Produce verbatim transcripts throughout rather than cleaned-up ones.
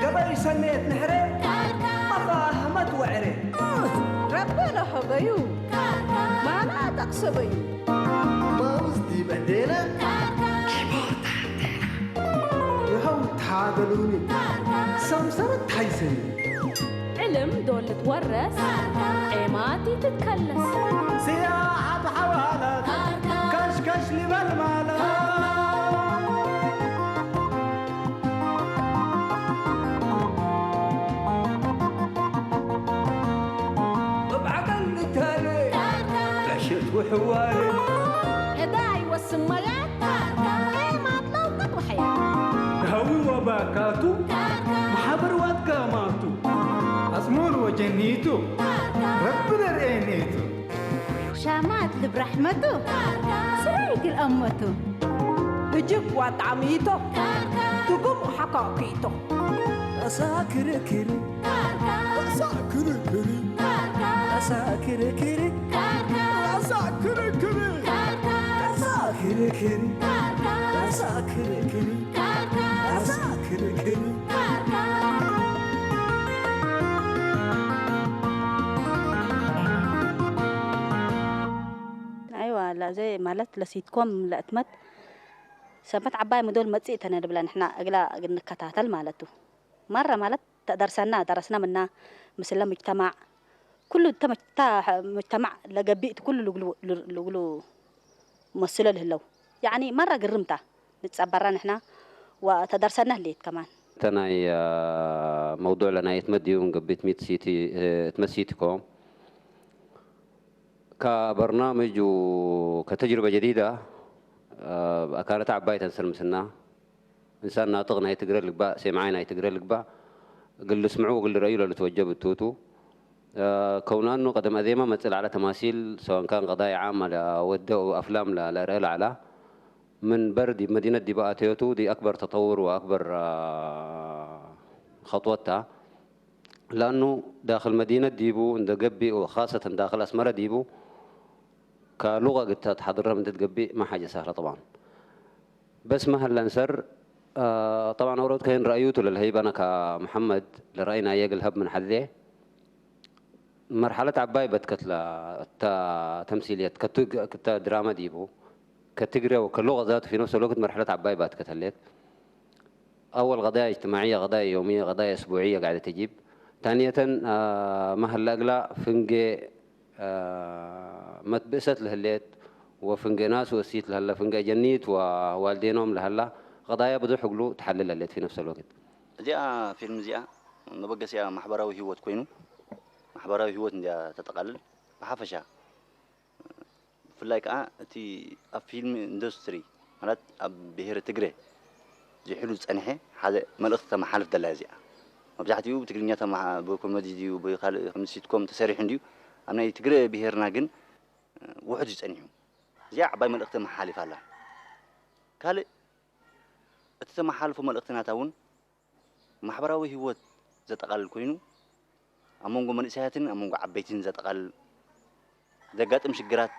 ገበይ ሰኔት ንሕሬ መፋህመት ወዕሬ። ረቢ ለሀበዩ ማና ጠቅሰበዩ። ማውዝ ዲብ እዴነ ይሀው ተሃገሉኒ ሰምሰረት ታይሰኒ። ዕልም ዶል ልትወረስ ዔማት ኢትትከለስ። ስያሐት ሐዋለት ከሽከሽ ሊበል ማለት። እብ ዐቀል ልታለ ዕሽት ወሕዋለ። ዕዳይ ወስመያት ዔማት ለውቀት ወሐያት። ሀዊ ወባካቱ መሓበር ወአትጋማቱ። አጽሙር ወጀኒቱ ረቢ ለርኤኔቱ። ሻማት ልብ ረሕመቱ ስራይ ክል አመቱ። እጅብ ወአጣዕሚቶ ትጉም ወሐካኪቶ። አሳ ክርክር አሳ ክርክር አሳ ክርክር አሳ ክርክር አሳ ክርክር አሳ ክርክር አሳ ክርክር። አይዋ፣ ለአዜ ማለት ለሲትኮም ለእትመት ሰበት ዐባይ ምዶል መጽእ ተነ ልብለ ንሕና እግላ እግል ንከታተል ማለት ቱ። መረ ማለት ተደርሰና ደረስና ምና ምስለ ሙጅተማዕ፣ ኩሉ እተ መጅ-፣ እተ ሙጅተማዕ ለገብእ እት ኩሉ ልግሉ፣ ልግሉ መስሎ ልህለው። ያዕኒ መረ ግርምታ ንጸበራ ንሕና ወተደርሰና ህሌት ከማን። እተ ናይ፣ አ፣ መውዱዕ ለናይ እትመት ዲቡ ምን ገብእ እትመት ሲቲ፣ እትመት ሲቲኮም ከበርናምጅ ወከተጅርበ ጀዲደ፣ አ፣ አካነት ዐባይ ተንስር ምስና። እንሳን ናጥቅ ናይ ትግረ ልግባእ፣ ሴምዓይ ናይ ትግረ ልግባእ፣ እግል ልስምዑ ወእግል ልረአዩ ለልትወጀብ እቱ ቱ። አ፣ ከውናኑ ቀደም አዜመ መጽእ ለዐለ ተማሲል፣ ሰዋን ካን ቀዳይ ዓም ለአወደው አፍላም ለ-፣ ለአርአ ለዐላ፣ ምን በር ዲብ መዲነት ዲበ አተዮቱ፣ ዲ አክበር ተጠውር ወአክበር፣ አ፣ ኸጥወት ታ። ለአኑ ዳክል መዲነት ዲቡ እንደ ገብእ ወኻሰተን ዳክል አስመረ ዲቡ፣ ከሉቀ እግል ተትሐድረ ምን ትትገብእ ማ ሓጀ ሳህለ ጠብዓን። በስ ማ ሀለ እንሰር፣ አ፣ ጠብዓን ኦሮት ከይን ረአዩቱ ለልሀይብ አነ ከመሐመድ ለረአይ ናየ እግል ሀብ ምን ሐዜ፣ መርሐለት ዐባይ በትከት ለ፣ እተ ተምሲልየት ከቱ፣ እተ ድራመ ዲቡ፣ ከትግሬ ወከሉቀ ዛቱ ፊ ነፍስ ልወቅት መርሐለት ዐባይ ባትከት ህሌት። አወል ቀዳያ እጅትማዕየ፣ ቀዳያ የውምየ፣ ቀዳያ እስቡዕየ ጋዕደት ተጂብ። ታንየተን፣ አ፣ ማ ሀለ እግላ ፍንጌ አ፣ መትብእሰት ለህሌት ወፍንጌ ናሱ እሲት ለሀለ፣ ፍንጌ አጀኒት ወዋልዴኖም ለሀላ ቀዳያ ብዙሕ እግሉ ተሐልል ህሌት ፊ ነፍሰ ልወቅት። እዚኣ ፊልም እዚኣ መበገሲኣ ማሕበራዊ ህይወት ኮይኑ፣ ማሕበራዊ ህይወት እንዲያ ተጠቃልል ብሓፈሻ። ብፍላይ ከኣ እቲ ኣብ ፊልም ኢንዱስትሪ ማለት ኣብ ብሄረ ትግረ ዝሕሉ ዝጸንሐ ሓደ መልእኽቲ ተመሓልፍ ደላ እዚኣ። መብዛሕትኡ ብትግርኛ ተመሓ-፣ ብኮሜዲ ድዩ ብኻልእ ከም ሲትኮም ተሰሪሑ እንድዩ። ኣብ ናይ ትግረ ብሄርና ግን ውሑድ እዩ ጸኒሑ። እዚኣ ዓባይ መልእኽቲ ተመሓላሊፍ ኣላ። ካልእ እቲ ተመሓላልፎ መልእኽቲ ናታ እውን ማሕበራዊ ህይወት ዘጠቓልል ኮይኑ፣ ኣብ መንጎ መንእሰያትን ኣብ መንጎ ዓበይትን ዘጠቓልል፣ ዘጋጥም ሽግራት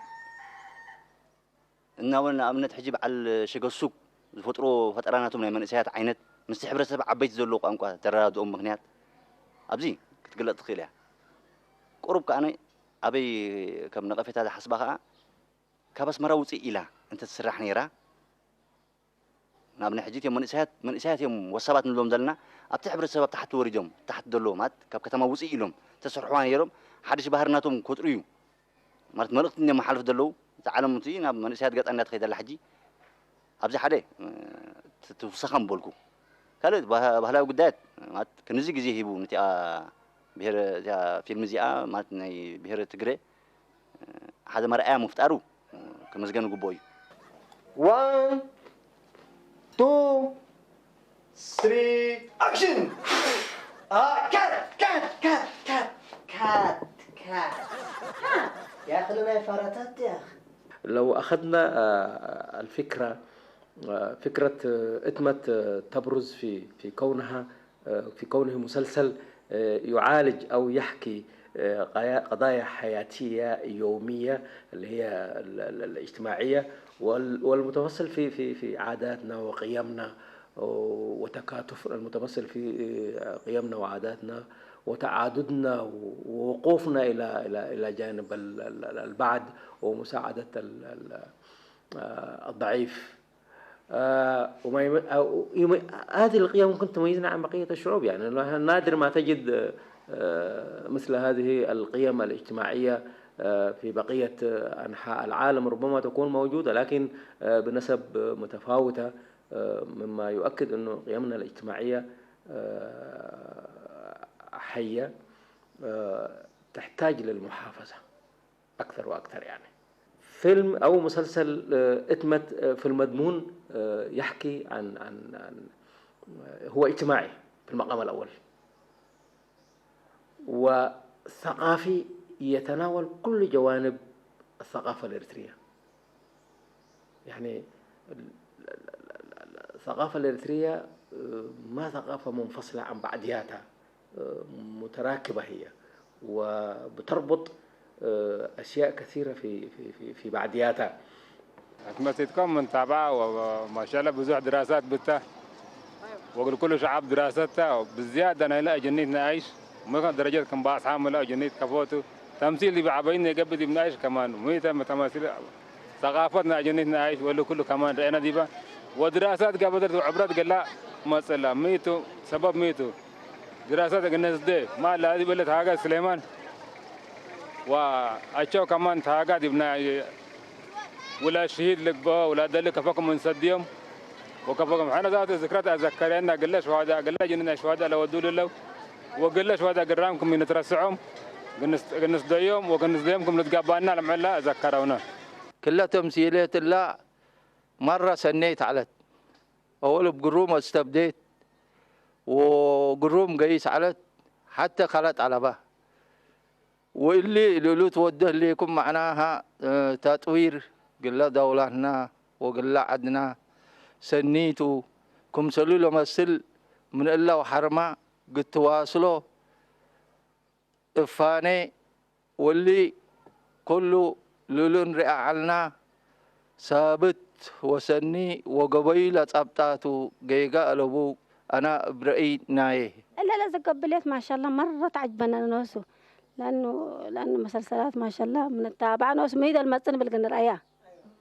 እናበለ፣ ንኣብነት፣ ሕጂ በዓል ሸገሱግ ዝፈጥሮ ፈጠራናቶም ናይ መንእሰያት ዓይነት፣ ምስቲ ሕብረተሰብ ዓበይቲ ዘለዎ ቋንቋ ዘረዳድኦም ምኽንያት ኣብዚ ክትግለጽ ትኽእል እያ። ቁሩብ ከኣ ኣበይ ከም ነቐፌታ ዝሓስባ ከኣ፣ ካብ ኣስመራ ውጽእ ኢላ እንተ ትስራሕ ነይራ፣ ንኣብነት፣ ሕጂ እቲኦም መንእሰያት፣ መንእሰያት እዮም ወሳባት ንብሎም ዘለና፣ ኣብቲ ሕብረተሰብ ኣብ ታሕቲ ወሪዶም፣ ታሕቲ ዘሎ ማለት ካብ ከተማ ውጽእ ኢሎም ተሰርሕዋ ነይሮም፣ ሓድሽ ባህሪ ናቶም ክፈጥሩ እዩ ማለት መልእኽቲ እዮም መሓልፍ ዘለዉ። እታ ዓለም እቲ ናብ መንእሰያት ገጻ እንዳተኸይደ ኣላ ሕጂ። ኣብዚ ሓደ፣ እ፣ ት-፣ ትውሰኸ ምበልኩ። ካልእ ባህ-፣ ባህላዊ ጉዳያት ማለት ክንዚ ግዜ ሂቡ ነቲኣ ብሄረ፣ እዚኣ ፊልም እዚኣ ማለት ናይ ብሄረ ትግረ ሓደ መርኣያ ምፍጣሩ ክምስገን ግቡእ እዩ። ዋን፣ ቱ፣ ስሪ፣ ኣክሽን! አ፣ ካት፣ ካት፣ ካት፣ ካት፣ ካት፣ ካት። ያኽል ናይ ፈረታት ያኽ። لو أخذنا، آه، الفكرة، آه، فكرة، آه، إتمت، آه، تبرز في، في كونها، آه، في كونه مسلسل، آه، يعالج أو يحكي آه، قيا-، قضايا حياتية يومية اللي هي ال-، ال-، الاجتماعية وال-، والمتمثل في، في، في عاداتنا وقيمنا وتكاتف المتمثل في، آه، قيمنا وعاداتنا وتعاددنا ووقوفنا إلى، إلى، إلى جانب ال-، ال-، ال-، البعض ومساعدة ال-، ال-، آه، الضعيف. آه، وما يم-، آه، يم-، هذه القيم ممكن تميزنا عن بقية الشعوب، يعني، لأنه نادر ما تجد، آه، مثل هذه القيم الاجتماعية، آه، في بقية، آه، أنحاء العالم. ربما تكون موجودة، لكن، آه، بنسب متفاوتة، آه، مما يؤكد أنه قيمنا الاجتماعية، آه، حية، آه، تحتاج للمحافظة. أكثر وأكثر، يعني. فيلم أو مسلسل، آه، اتمت، آه، في المضمون، آه، يحكي عن، عن، عن، آه، هو اجتماعي في المقام الأول، وثقافي، يتناول كل جوانب الثقافة الإريترية. يعني، ال-، ال-، ال-، ال-، الثقافة الإريترية، آه، ما ثقافة منفصلة عن بعضياتها، آه، متراكبة هي، وبتربط، آه، أشياء كثيرة في، في، في، في بعضياتها. አትመሲትኮም ምን ታብዐ ወማሻአላህ ብዙሕ ድራሳት ብተ ወእግል ኩሉ ሸዓብ ድራሰት ተ። ብዝያድ አነ ለአጀኒት ነአይሽ ምክን ደረጀት ክም ባጽሓ ምን ለአጀኒት ከፎቱ ተምሲል ዲብ ዐበይነ ገብእ ዲብ ነአይሽ ከማን ሙይተ ተማሲል ሰቃፈት ነአጀኒት ነአይሽ ወእሊ ኩሉ ከማን ረኤነ ዲበ ወድራሳት ገብአት ወዕብረት ገላ መጽእላ። ሚቱ ሰበብ ሚቱ ድራሳት እግል ነስዴ ማ ለአዚብ እለ ተሃጋ ስሌማን ወአቸው ከማን ተሃጋ ዲብና ውላድ ሽሂድ ልግበኦ ውላድ ደሊ ከፈኩም እንሰድዮም ወከፈኩም ሕነ ዛቱ ዝክረት አዘከረና። ግለ ሸዋዳ፣ ግለ ጅንና ሸዋዳ ለወዱ ልለው ወግለ ሸዋዳ ግራምኩም ኢንትረስዖም ግንስ-፣ ግንስደዮም ወግንስደዮምኩም ልትገባና ለምዕላ አዘከረውነ። ክለ ተምሲልየት እላ መረ ሰኔት ዐለት። አወል እብ ግሩም አስተብዴት ወግሩም ገይስ ዐለት፣ ሐቴ ከለጥ ዐለበ። ወእሊ እሉ ትወዴ ህሌኩም መዕናሀ፣ እ፣ ተጥዊር ግለ ደውላትና ወግለ ዐድና ሰኒቱ፣ ክምሰሉ ለመስል ምን እለ ወሐርመ ግትዋስሎ እፋኔ ወሊ ኩሉ ልሉ እንርኤ ዐልና፣ ሳብት ወሰኒ ወገበዩ ለጸብጣቱ ጌጋ አለቡ። አና እብ ረእይ ናዬ። እለ ለዘገብሌት ማሻላ መረ ተዐጅበነ ኖሱ። ለአኑ፣ ለአኑ መሰልሰላት ማሻላ ምንታበዐ ኖሱ ሚ ዶል መጽእ ንብል ግን ንርአያ።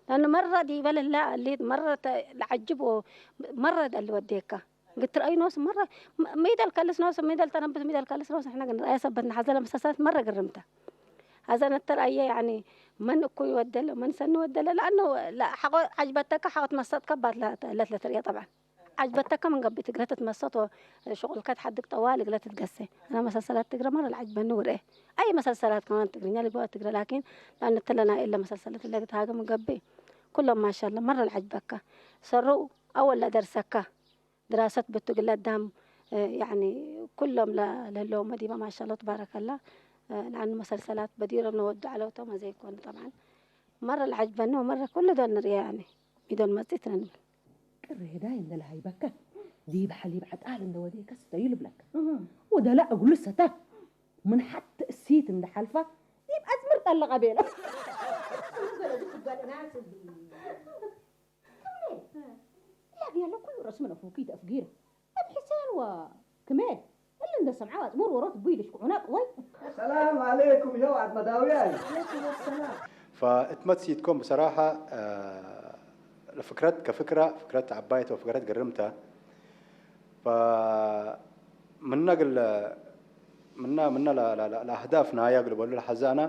ለአኑ መረ ዲበ ልላ እሊት መረ ተ-፣ ለዐጅብ ወመረ ደሊ ወዴካ። ግትር አይ ኖስ መረ፣ ም-፣ ሚደል ከልስ ኖስ፣ ሚደል ተነብት፣ ሚደል ከልስ ኖስ፣ ንሕነ ግን ረአየ ሰበት ነሐዘ ለመሰሳት መረ ግርምተ። ሐዘ ነተርአየ፣ ያኒ፣ መን እኩይ ወደለ፣ መን ሰኒ ወደለ፣ ለአኑ ለሐቆ ዐጅበተከ ሐቆ ትመሰጥከ ባት ለ-፣ ለት ለትርኤ ጠብዐን። ዐጅበተከ ምን ገብእ ትግረ ትትመሰጥ ወሽቁልከ ተሐድግ ጠዋል እግለ ትትገሴ። አነ መሰልሰላት ትግረ መረ ለዐጅበኒ ውርኤ። አይ መሰልሰላት ከማን ትግርኛ ልግበእ ትግረ፣ ላኪን ለአኑ እትለ ናይ እለ መሰልሰላት እለ ግትሃገ ምን ገብእ ኩሎም ማሻለ መረ ለዐጅበከ። ሰሩ አወል ለደርሰከ። ድራሰት ብቱ እግለ አዳም፣ እ፣ ያኒ ኩሎም ለ-፣ ለህለውመ ዲበ ማሻአላህ ተባረከላህ፣ እ፣ ለአኑ መሰልሰላት በዲሮም ነወዱ ዐለው ቶም አዜ ኢኮን ጠብዐን መረ ለዐጅበኒ ወመረ ኩሉ ዶል ንርኤ ያኒ ሚ ዶል መጽእ ተ ንብል። ቅሬዳይ እንዴ ለሀይበከ ዲብ ሐሊብ ዐጣል እንዴ ወዴከ ስተዩ ልብለከ። እህ። ወደላ እግሉ ሰተ ምን ሐት እሲት እንዴ ሐልፈ ዲብ አዝምር ጠለቀ ቤለ። ላግያለ ኩሉ ረስም ነፍሩኪ ተፍጊረ። እብ ሕሴን ወክሜ እሊ እንደ ሰምዐው አጽሙር ወሮት እቡ ኢልሽኩዑነ ቅወይ። ሰላም ዐሌኩም ሸውዓት መዳውያይ። ፈእትመት ሲትኮም ብሰራሐ፣ አ፣ ለፍክረት ከፍክረ፣ ፍክረት ዐባይት ወፍክረት ግርምተ። ፈምነ እግል፣ ምነ፣ ምነ ለ-፣ ለ-፣ ለ-፣ ለአህዳፍ ናየ እግል በሉ ለሐዘ አነ፣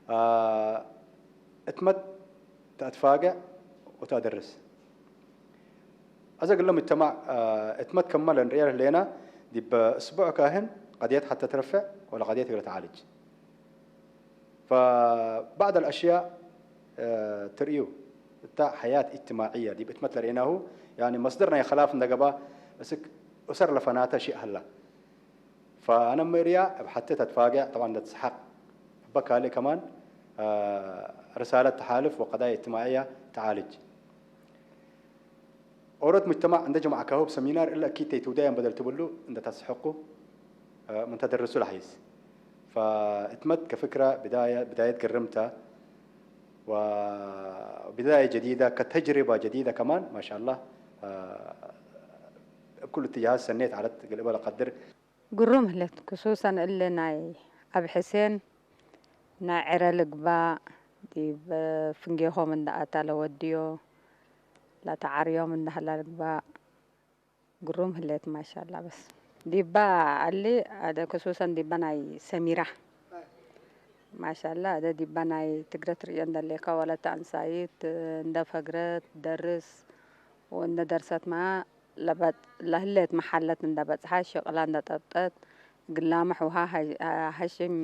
አ፣ እትመት ተአትፋገዕ ወተአደርስ። አዜ እግለ ሙጅተማዕ፣ አ፣ እትመት ከመ ለእንርእየ ህሌነ፣ ዲብ እስቡዕ ካህን ቀድየት ሐቴ ትረፌዕ ወለቀድየት እግለ ተዓልጅ። ፈባዕድ አልአሽያእ፣ አ፣ ትርእዩ እተ ሐያት እጅትማዕየ ዲብ እትመት ለርኤናሁ፣ ያኒ መስደር ናይ ከላፍ እንደ ገብአ፣ እስክ ኡሰር ለፈናተ ሺእ ሀላ። ፈአነ ምእርያ እብ ሐቴ ተትፋጌዕ፣ ጠብዓን ለትሰሐቅ እበ ካልእ ከማን፣ አ፣ ርሳለት ተሓልፍ ወቀዳያ እጅትማዕየ ተዓልጅ። ኦሮት ሙጅተማዕ እንደ ጀምዐካሁ እብ ሰሚናር እለ አኪድ ተይትውዳየን በደል ትብሉ እንደ ተስሐቁ፣ አ፣ ምን ተደርሱ ለሐይስ። ፈእትመት ከፍክረ ብዳየ-፣ ብዳየት ግርምተ ወብዳየ ጀዲደ፣ ከተጅሪበ ጀዲደ ከማን ማሻአላህ፣ አ፣ እብ ኩሉ እትጃሃት ሰኔት ዐለት እግል እበ ለቀድር። ግሩም ህሌት፣ ክሱሰን እሊ ናይ አብ ሕሴን ናይ ዕረ ልግባእ፣ ዲብ ፍንጌሆም እንደ አታ ለወድዮ፣ ለተዓርዮም እንደ ሀላ ልግባእ፣ ግሩም ህሌት ማሻላ። በስ ዲባ አሊ አደ ክሱሰን ዲባ ናይ ሰሚራ ማሻላ፣ አደ ዲባ ናይ ትግረት ርእዮ እንደሌከ ወለት አንሳይት እንደ ፈግረት ደርስ ወእንደ ደርሰት ማ ለበጥ-፣ ለህሌት መሓለት እንደ በጽሐት ሽቅላ እንደ ጠብጠት እግል ላምሕ ውሃ ሀ-፣ ሀሽም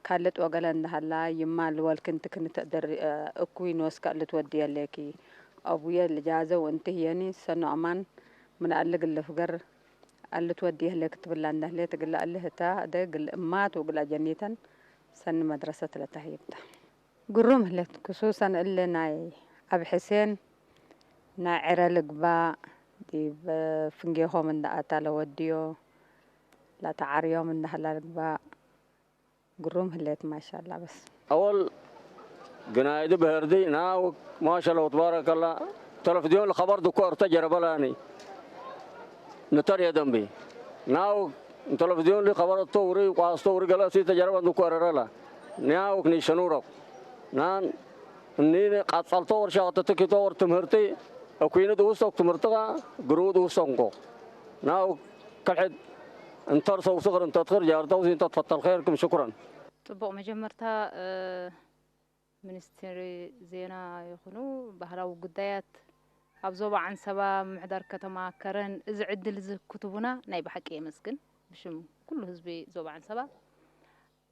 ካልጥ ወገለ እንደ ሀላ፣ ይማ ልወልክን ትክን ተደር-፣ እኩይ ኖስከ ልትወድየ ሌኪ። አቡየ ልጃዘ ወእንቲ ህየኒ ሰኑ አማን ምን አሊ እግል ልፍገር አልትወድየ ሌክ ትብላ እንደ ህሌት፣ እግለ እሊ ህተ እደ እግል እማት ወእግል አጀኒተን ሰኒ መድረሰት ለተህይብ ተ። ግሩም ህሌት፣ ክሱሰን እሊ ናይ አብ ሕሴን ናይ ዕረ ልግባእ፣ ዲብ ፍንጌሆም እንደ አታ ለወድዮ፣ ለተዓርዮም እንደ ሀላ ልግባእ፣ ግሩም ህሌት ማሻላ። በስ አወል ግናይዲ ብህርዲ ናውክ ማሻላ ወትባረከላ። ተለፍዝዮን ለከበር ድኮ እርተ ጀረበላኒ ንተር የደንቢ ናውክ ተለፍዝዮን ሊ ከበር እቶ ውሪ ቋስቶ ውሪ ገለሲ ተጀረበን ድኮ እረረላ ናውክ ኒሸኑረኩ ናን እኒኒ ቀጸልቶ ወር ሸቅትቲ ኪቶ ወር ትምህርቲ እኩይኒ ድውሰኩ ትምህርትካ ግሩው ድውሰንኮ ናውክ ከልሕድ እንተር ሰው ስኽር እንተ ትኽር ጃርተው ሲንተ ትፈተል ኸይርክም። ሽኩረን። ጽቡቕ መጀመርታ፣ እ፣ ሚኒስትሪ ዜና ይኹኑ ባህላዊ ጉዳያት ኣብ ዞባ ዓንሰባ ምምሕዳር ከተማ ከረን እዚ ዕድል እዚ ክትቡና ናይ ብሓቂ የመስግን ብሽም ኩሉ ህዝቢ ዞባ ዓንሰባ።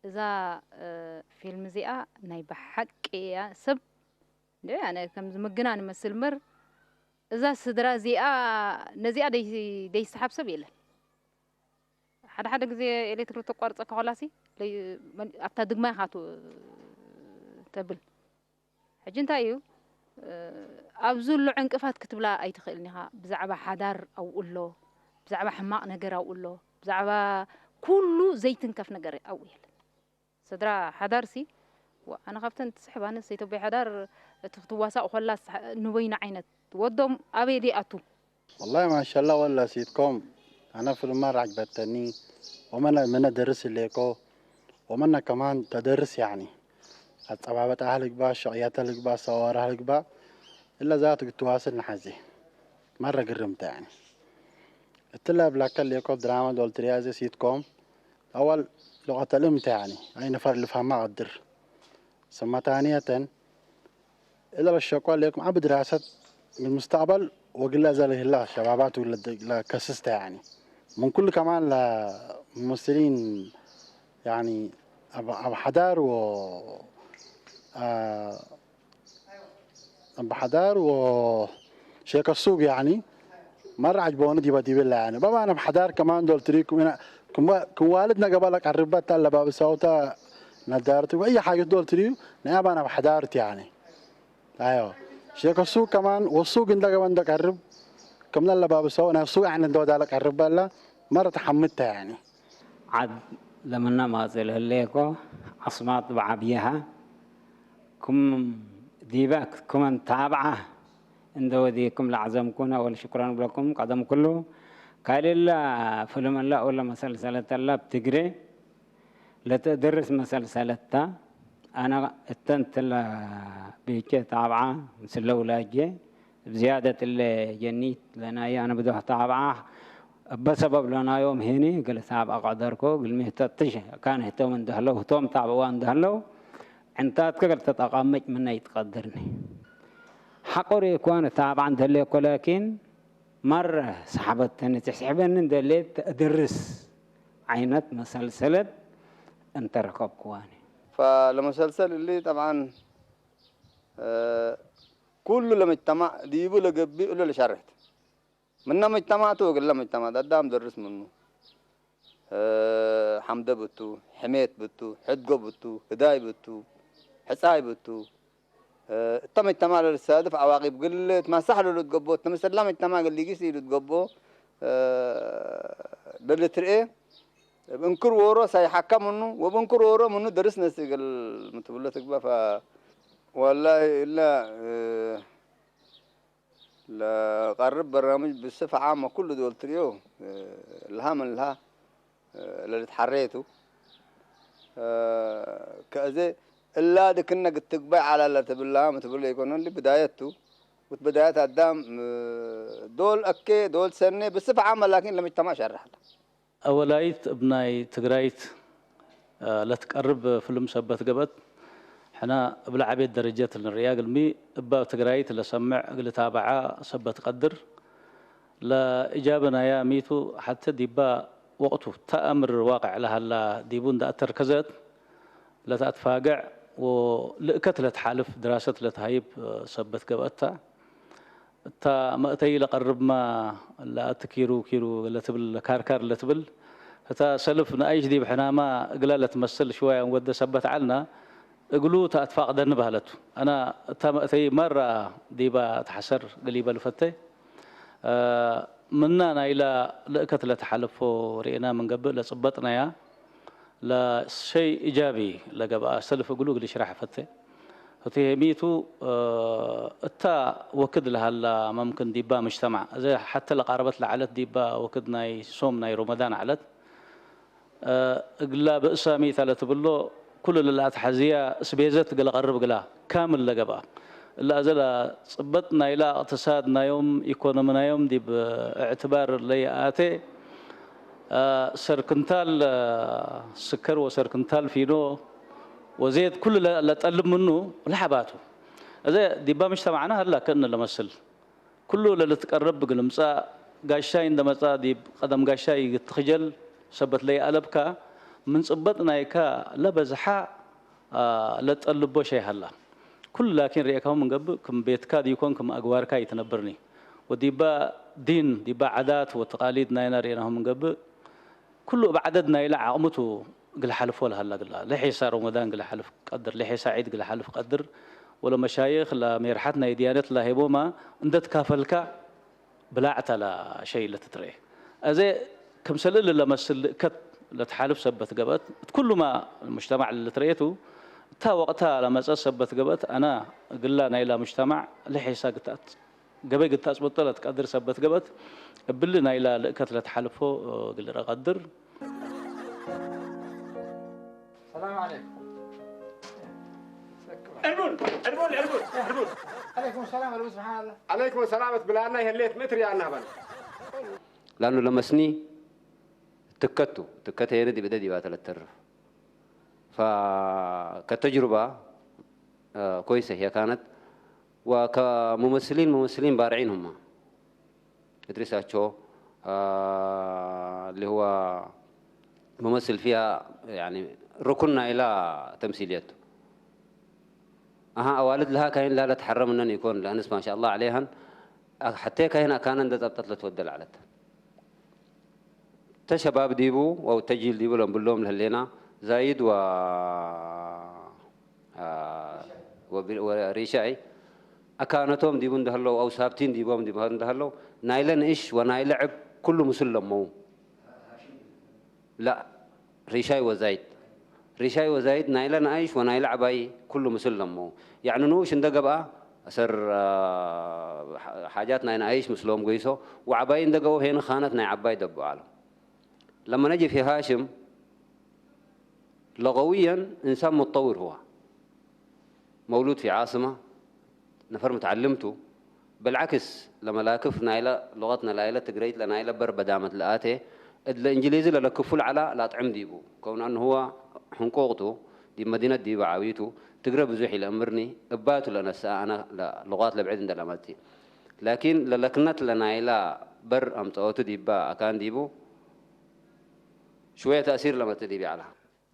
እዛ፣ እ፣ ፊልም እዚኣ ናይ ብሓቂ እያ ሰብ እንዴ፣ ኣነ ከምዚ ምግናን እመስል እምበር፣ እዛ ስድራ እዚኣ፣ ነዚኣ ደይ-፣ ደይሰሓብ ሰብ የለን። ሓደ ሓደ ግዜ ኤሌክትሪክ ተቋርጸካ ኮላሲ፣ ለይ-፣ መን-፣ ኣብታ ድግማ ኢኻ ቱ-፣ ተብል። ሕጂ እንታይ እዩ፣ ኣብዚ እሎ ዕንቅፋት ክትብላ ኣይትኽእልን ኢኻ። ብዛዕባ ሓዳር ኣብኡ ኣሎ፣ ብዛዕባ ሕማቕ ነገር ኣብኡ ኣሎ፣ ብዛዕባ ኩሉ ዘይትንከፍ ነገር ኣብኡ የለን። ስድራ ሓዳርሲ፣ ወ-፣ ኣነ ካብተን ትስሕብ፣ ኣነስ ኢትዮጵያ ሓዳር እቲ ክትዋሳእ ኮላስ፣ ንበይኑ ዓይነት ወዶም ኣበይ ደይ ኣቱ? ወላሂ ማሻላ ወላ ሲትኮም፣ ኣነ ፍልም መረ ዐጅበተኒ፣ ወመነ ምነ ደርስ ህሌኮ፣ ወመነ ከማን ተደርስ ያኒ፣ አጸባበጣህ ልግባእ፣ ሸቅያተ ልግባእ፣ ሰዋራህ ልግባእ፣ እለ ዛቱ እግል ትዋስል ነሐዜ። መረ ግርምተ ያኒ። እትለ እብለከ ሌኮ ድራመ ዶል ትርያዜ ሲትኮም፣ አወል ሉቀተ ልእምተ ያኒ፣ አይ ነፈር ልፍሀማ ቀድር። ስመ ታንየተን፣ እለ ለሸቆ ሌኩም ዐቢ ድራሰት ምን ሙስተቅበል ወግለ እዘ ለህላ ሸባባት ለከስስተ ያኒ። ምን ኩሉ ከማን ለሙመስሊን ያኒ አብ፣ አብ ሐዳር ወ፣ አ፣ እብ ሐዳር ወሼከ ሱግ፣ ያኒ፣ መረ ዐጅቦኒ ዲበ ዲብለ፣ ያኒ፣ በባነ እብ ሐዳር ከማን ዶል ትሪኩም፣ ክም፣ ክም ዋልድነ ገበ ለቀርበ እተ ለባብሰውተ ነዳርት ወእየ ሓጀት ዶል ትሪዩ፣ ናይ አባነ እብ ሐዳር ቲ፣ ያኒ። አዮ። ሼከ ሱግ ከማን ወሱግ እንደ ገበ እንደ ቀርብ፣ ክምነ ለባብሰው፣ ናይ ሱግ፣ ያኒ፣ እንደ ወዳ ለቀርበ እለ መረ ተሐምድተ፣ ያኒ። ዐድ ለምነ ማጽእ ለህሌኮ ዐስማት በዐብየሀ ክም ዲበ ክመ ንታብዐ እንደ ወዴኩም ለዐዘምኩነ ወልሽኩረን እብለኩም ቀደም ኩሉ። ካልእለ ፍልም እለ ወለ መሰልሰለት እለ እብ ትግሬ ለትእድርስ መሰልሰለት ተ። አነ እተን እትለ ቤቼ ታብዐ ምስለ ውላጄ እብ ዝያደት እለ ጀኒት ለናየ አነ ብዶሕ ታብዐ። እበ ሰበብ ለናዮም ሄኒ እግል ታብዐ ቀደርኮ። እግልሚ ህተ ትሽ ካን ህቶም እንደ ህለው፣ ህቶም ታብዕዋ እንደ ህለው፣ ዕንታትከ እግል ተጠቀምጭ ምነ ኢትቀድርኒ። ሐቆ ርኤኳን እታብዐ እንደ ህሌኮ፣ ላኪን መረ ሰሐበተኒ፣ ትስሕበኒ እንደ ህሌት ተእድርስ ዐይነት መሰልሰለት እንተ ረከብክዋኒ። ፈለመሰልሰል እሊ ጠብዓን፣ እ፣ ኩሉ ለመጅተማዕ ዲቡ ለገብእ እሉ ለሸርሕት። ምነ መጅተማዕ ቱ እግለ መጅተማዕ አዳም ደርስ ምኑ። እ፣ ሐምደ ብቱ፣ ሕሜት ብቱ፣ ሕድጎ ብቱ፣ ህዳይ ብቱ፣ ሕጻይ ብቱ። እ፣ እተ መጅተማዕ ለልሳድፍ ዐዋቂብ እግል ትመሳሕ ለልትገብኦ፣ እተ ምሰላ መጅተማዕ እግል ሊጊስ ኢልትገብኦ፣ እ፣ ለልትርኤ እብ እንክር ዎሮ ሳይሐከ ምኑ፣ ወእብ እንክር ዎሮ ምኑ ደርስ ነስእ እግል ምትብሎ ትግበእ። ፈ-፣ ወላሂ እለ፣ እ፣ ለቀርብ በርናምጅ ብስፍ ዓም ወኩሉ ዶል ትርእዮ፣ እ፣ ለሀ ምን ለሀ፣ እ፣ ለልትሐሬ ቱ። እ፣ ከእዜ እላ ድክነ ግትግባይ ዐለ ለትብላ ምትብሎ ኢኮኖ፣ እሊ ብዳየት ቱ። ወት ብዳየት አዳም፣ እ፣ ዶል አኬ፣ ዶል ሰኔ፣ ብስፍ ዓም ላኪን ለምጅተማዕ ሸርሕ ለ። አወላይት እብ ናይ ትግራይት ለትቀርብ ፍልም ሰበት ገብአት፣ ሕነ እብለ ዐቤት ደረጀት ልንርእያ፣ እግልሚ እበ ትግራይት ለሰምዕ እግል ታብዓ ሰበት ቀድር። ለእጃበ ናያ ሚቱ ሐተ ዲባ ወቅቱ ተአምር ዋቅዕ ለሀላ ዲቡ እንደ አተርከዘት ለተአትፋገዕ ወልእከት ለትሓልፍ ድራሰት ለትሀይብ ሰበት ገብአት ተ። እታ መእተይ ለቀርብመ ለአቲ ኪሩ ኪሩ ለትብል፣ ለካርካር ለትብል፣ እታ ሰልፍ ነአይሽ ዲብ ሕናማ እግላ ለትመስል ሽዋይ አንወደ ሰበት ዐልነ፣ እግሉ ተአትፋቅደኒ በህለቱ። አና እታ መእተይ መራ ዲባ ተሐሰር እግል ኢበል ፈቴ። እ፣ ምና ናይላ ልእከት ለተሓለፎ ርኤና ምን ገብእ፣ ለጽበጥናያ ለሸይ ኢጃቢ ለገብአ ሰልፍ እግሉ እግል ሽራሕ ፈቴ። ህቱ ሄሚቱ፣ እ፣ እታ ወክድ ለሀላ መምክን ዲባ ምጅተማዕ፣ እዘ ሐተ ለቃርበት ለዐለት ዲባ ወክድ ናይ ሶም ናይ ሮመዳን ዐለት። እ፣ እግላ ብእሳ ሚተ ለትብሎ፣ ኩሉ ለለአትሐዝያ እስቤዘት እግለ ቀርብ እግላ ካምል ለገብአ። እለ አዘ ለጽበጥ ናይላ እቅትሳድ ናዮም፣ ኢኮኖሚ ናዮም ዲብ እዕትባር ለይአቴ፣ እ፣ ሰር ክንታል፣ እ፣ ስከር ወሰር ክንታል ፊኖ ወዜት ኩሉ ለ-፣ ለጠልብ ምኑ ለሐባቱ። እዘ ዲባ ምጅተማዕና ሀላ ከእነ ለመስል። ኩሉ ለልትቀረብ እግል ምጻእ፣ ጋሻይ እንደ መጻእ ዲብ ቀደም ጋሻይ እግል ትክጀል ሰበት ለይአለብካ፣ ምን ጽበጥ ናይካ ለበዝሐ፣ አ፣ ለጠልቦ ሸይ ሀላ። ኩሉ ላኪን ርኤካሁ ምን ገብእ፣ ክም ቤትካ ዲኮን ክም አግዋርካ ኢትነብርኒ። ወዲባ ዲን፣ ዲባ ዓዳት ወተቃሊድ ናይና ርኤናሁ ምን ገብእ፣ ኩሉ እብ ዐደድ ናይለ ዓቅምቱ እግል ሐልፎ ለሀላ እግላ። ለሔሳ ሮመዳን እግል ሐልፍ ቀድር፣ ለሔሳ ዒድ እግል ሐልፍ ቀድር፣ ወለመሻይኽ ለሜርሐት ናይ ድያነት ለሀይቦማ እንደ ትካፈልካ ብላዕተ ለሸይ ለትትረኤ። አዜ ክምሰል እሊ ለመስል ልእከት ለትሓልፍ ሰበት ገብአት፣ እት ኩሉማ ሙጅተማዕ ለልትረኤቱ፣ እታ ወቅታ ለመጸት ሰበት ገብአት፣ አና እግላ ናይላ ሙጅተማዕ ለሔሳ ግታት ገበይ እግል ተአጽብጦ ለትቀድር ሰበት ገብአት፣ እብሊ ናይላ ልእከት ለትሓልፎ እግል እረቀድር። ሰላም ዐለይኩም። ዕልቡን፣ ዕልቡን፣ ዕልቡን፣ ዕልቡን። ዐለይኩም ሰላም ወረሕመቱላህ። ዐለይኩም ሰላም እት ብላና ይህሌት ምእት ርያና በል። ላኑ ለመስኒ ትከቱ፣ ትከት ሄነ ዲብ እደ ዲባተ ለተርፍ። ፈከተጅሩባ፣ አ፣ ኮይሰ ህየ ካነት። ወከሙመስሊን፣ ሙመስሊን ባርዒን ሁማ። እድሪስ አቾ፣ አ፣ እሊ ሁወ ሙመስል ፊሃ፣ ያኒ ሩኩን ናይላ ተምሲልየት ቱ። አሃ፣ አዋልድ ለሃ ካይን ላ ለትሐረ ምነን ኢኮን፣ ለአንስ ማሻአላህ ዐሌሃን፣ አ፣ ሐቴ ካይን አካነ እንደ ጸብጠት ለትወደ ለዐለት። ተ ሸባብ ዲቡ ወተጅሂል ዲቡ ለእንብሎም ለህሌና፣ ዛይድ ወ፣ አ፣ ወቢ-፣ ወሪሻይ አካነቶም ዲቡ እንደሀለው አው ሳብቲን ዲቦም ዲቡ እንደሀለው፣ ናይለ ንእሽ ወናይለ ዕብ ኩሉ ምስል ለመው። ላ፣ ሪሻይ ወዛይድ። ሪሻይ ወዛይድ ናይለ ነአይሽ ወናይለ ዐባይ ኩሉ ምስል ለመው። ያዕኒ ንኡሽ እንደ ገብአ፣ አሰር፣ አ፣ ሓ-፣ ሓጃት ናይ ነአይሽ ምስሎም ጎይሶ፣ ወዐባይ እንደ ገአው ሄነ ኻነት ናይ ዐባይ ደብዖ ዐለው። ለመ ነጂ ፊ ሃሽም፣ ለቀውየን እንሳን ሙጠውር ህዋ። መውሉድ ፊ ዓስመ፣ ነፈር ምትዐልም ቱ። ብልዓክስ፣ ለመላክፍ ናይለ ሉቀትነ ላይለ ትግረይት ለናይለ በር በዳመት ለአቴ፣ እት ለእንጅሊዚ ለለክፉ ለዐላ ለአጥዕም ዲቡ። ከውን አኑ ህወ ሕንቁቅ ቱ፣ ዲብ መዲነት ዲበ ዓዊ ቱ፣ ትግረ ብዙሕ ኢለአምርኒ፣ እባቱ ለነስአ አነ ለሉቃት ለብዕድ እንደ ለመጽእ። ላኪን ለለክነት ለናይላ በር አምጸኦቱ ዲበ አካን ዲቡ፣ ሽወየ ተእሲር ለመጽእ ዲብ ዐለ።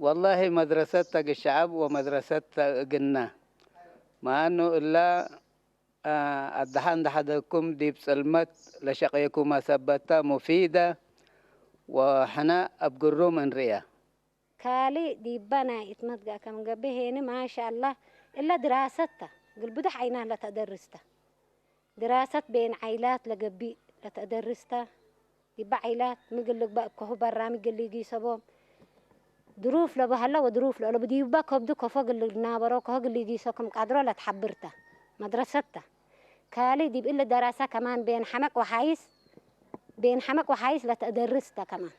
ወላሂ መድረሰት ተግ ሸዐብ ወመድረሰት ተእግነ። ማኑ እላ፣ አ፣ አድሐ እንደ ሐደኩም ዲብ ጽልመት ለሸቄኩመ ሰበተ ሙፊደ ወሕነ እብ ግሩም እንርእየ። ካልእ ዲባ ናይ እት መትገእ ከም ገብእ ሄኒ ማሻአላህ እለ ድራሰት ተ። እግል ብዙሕ ዓይናት ለተአደርስ ተ። ድራሰት ቤን ዓይላት ለገብእ ለተአደርስ ተ። ዲበ ዓይላት ምግል ልግበእ እከሁ በራምጅ እግል ሊጊሰቦም፣ ድሩፍ ለበሀለ ወድሩፍ ለአለቡ ዲብበ ከብዱ ከፎ እግል ልናበሮ ከሆ እግል ሊጊሶ ክም ቀድሮ ለትሐብር ተ። መድረሰት ተ። ካሊ ዲብ እሊ ደረሰ ከማን ቤን ሐመቅ ወሓይስ፣ ቤን ሐመቅ ወሓይስ ለተአደርስ ተ ከማን።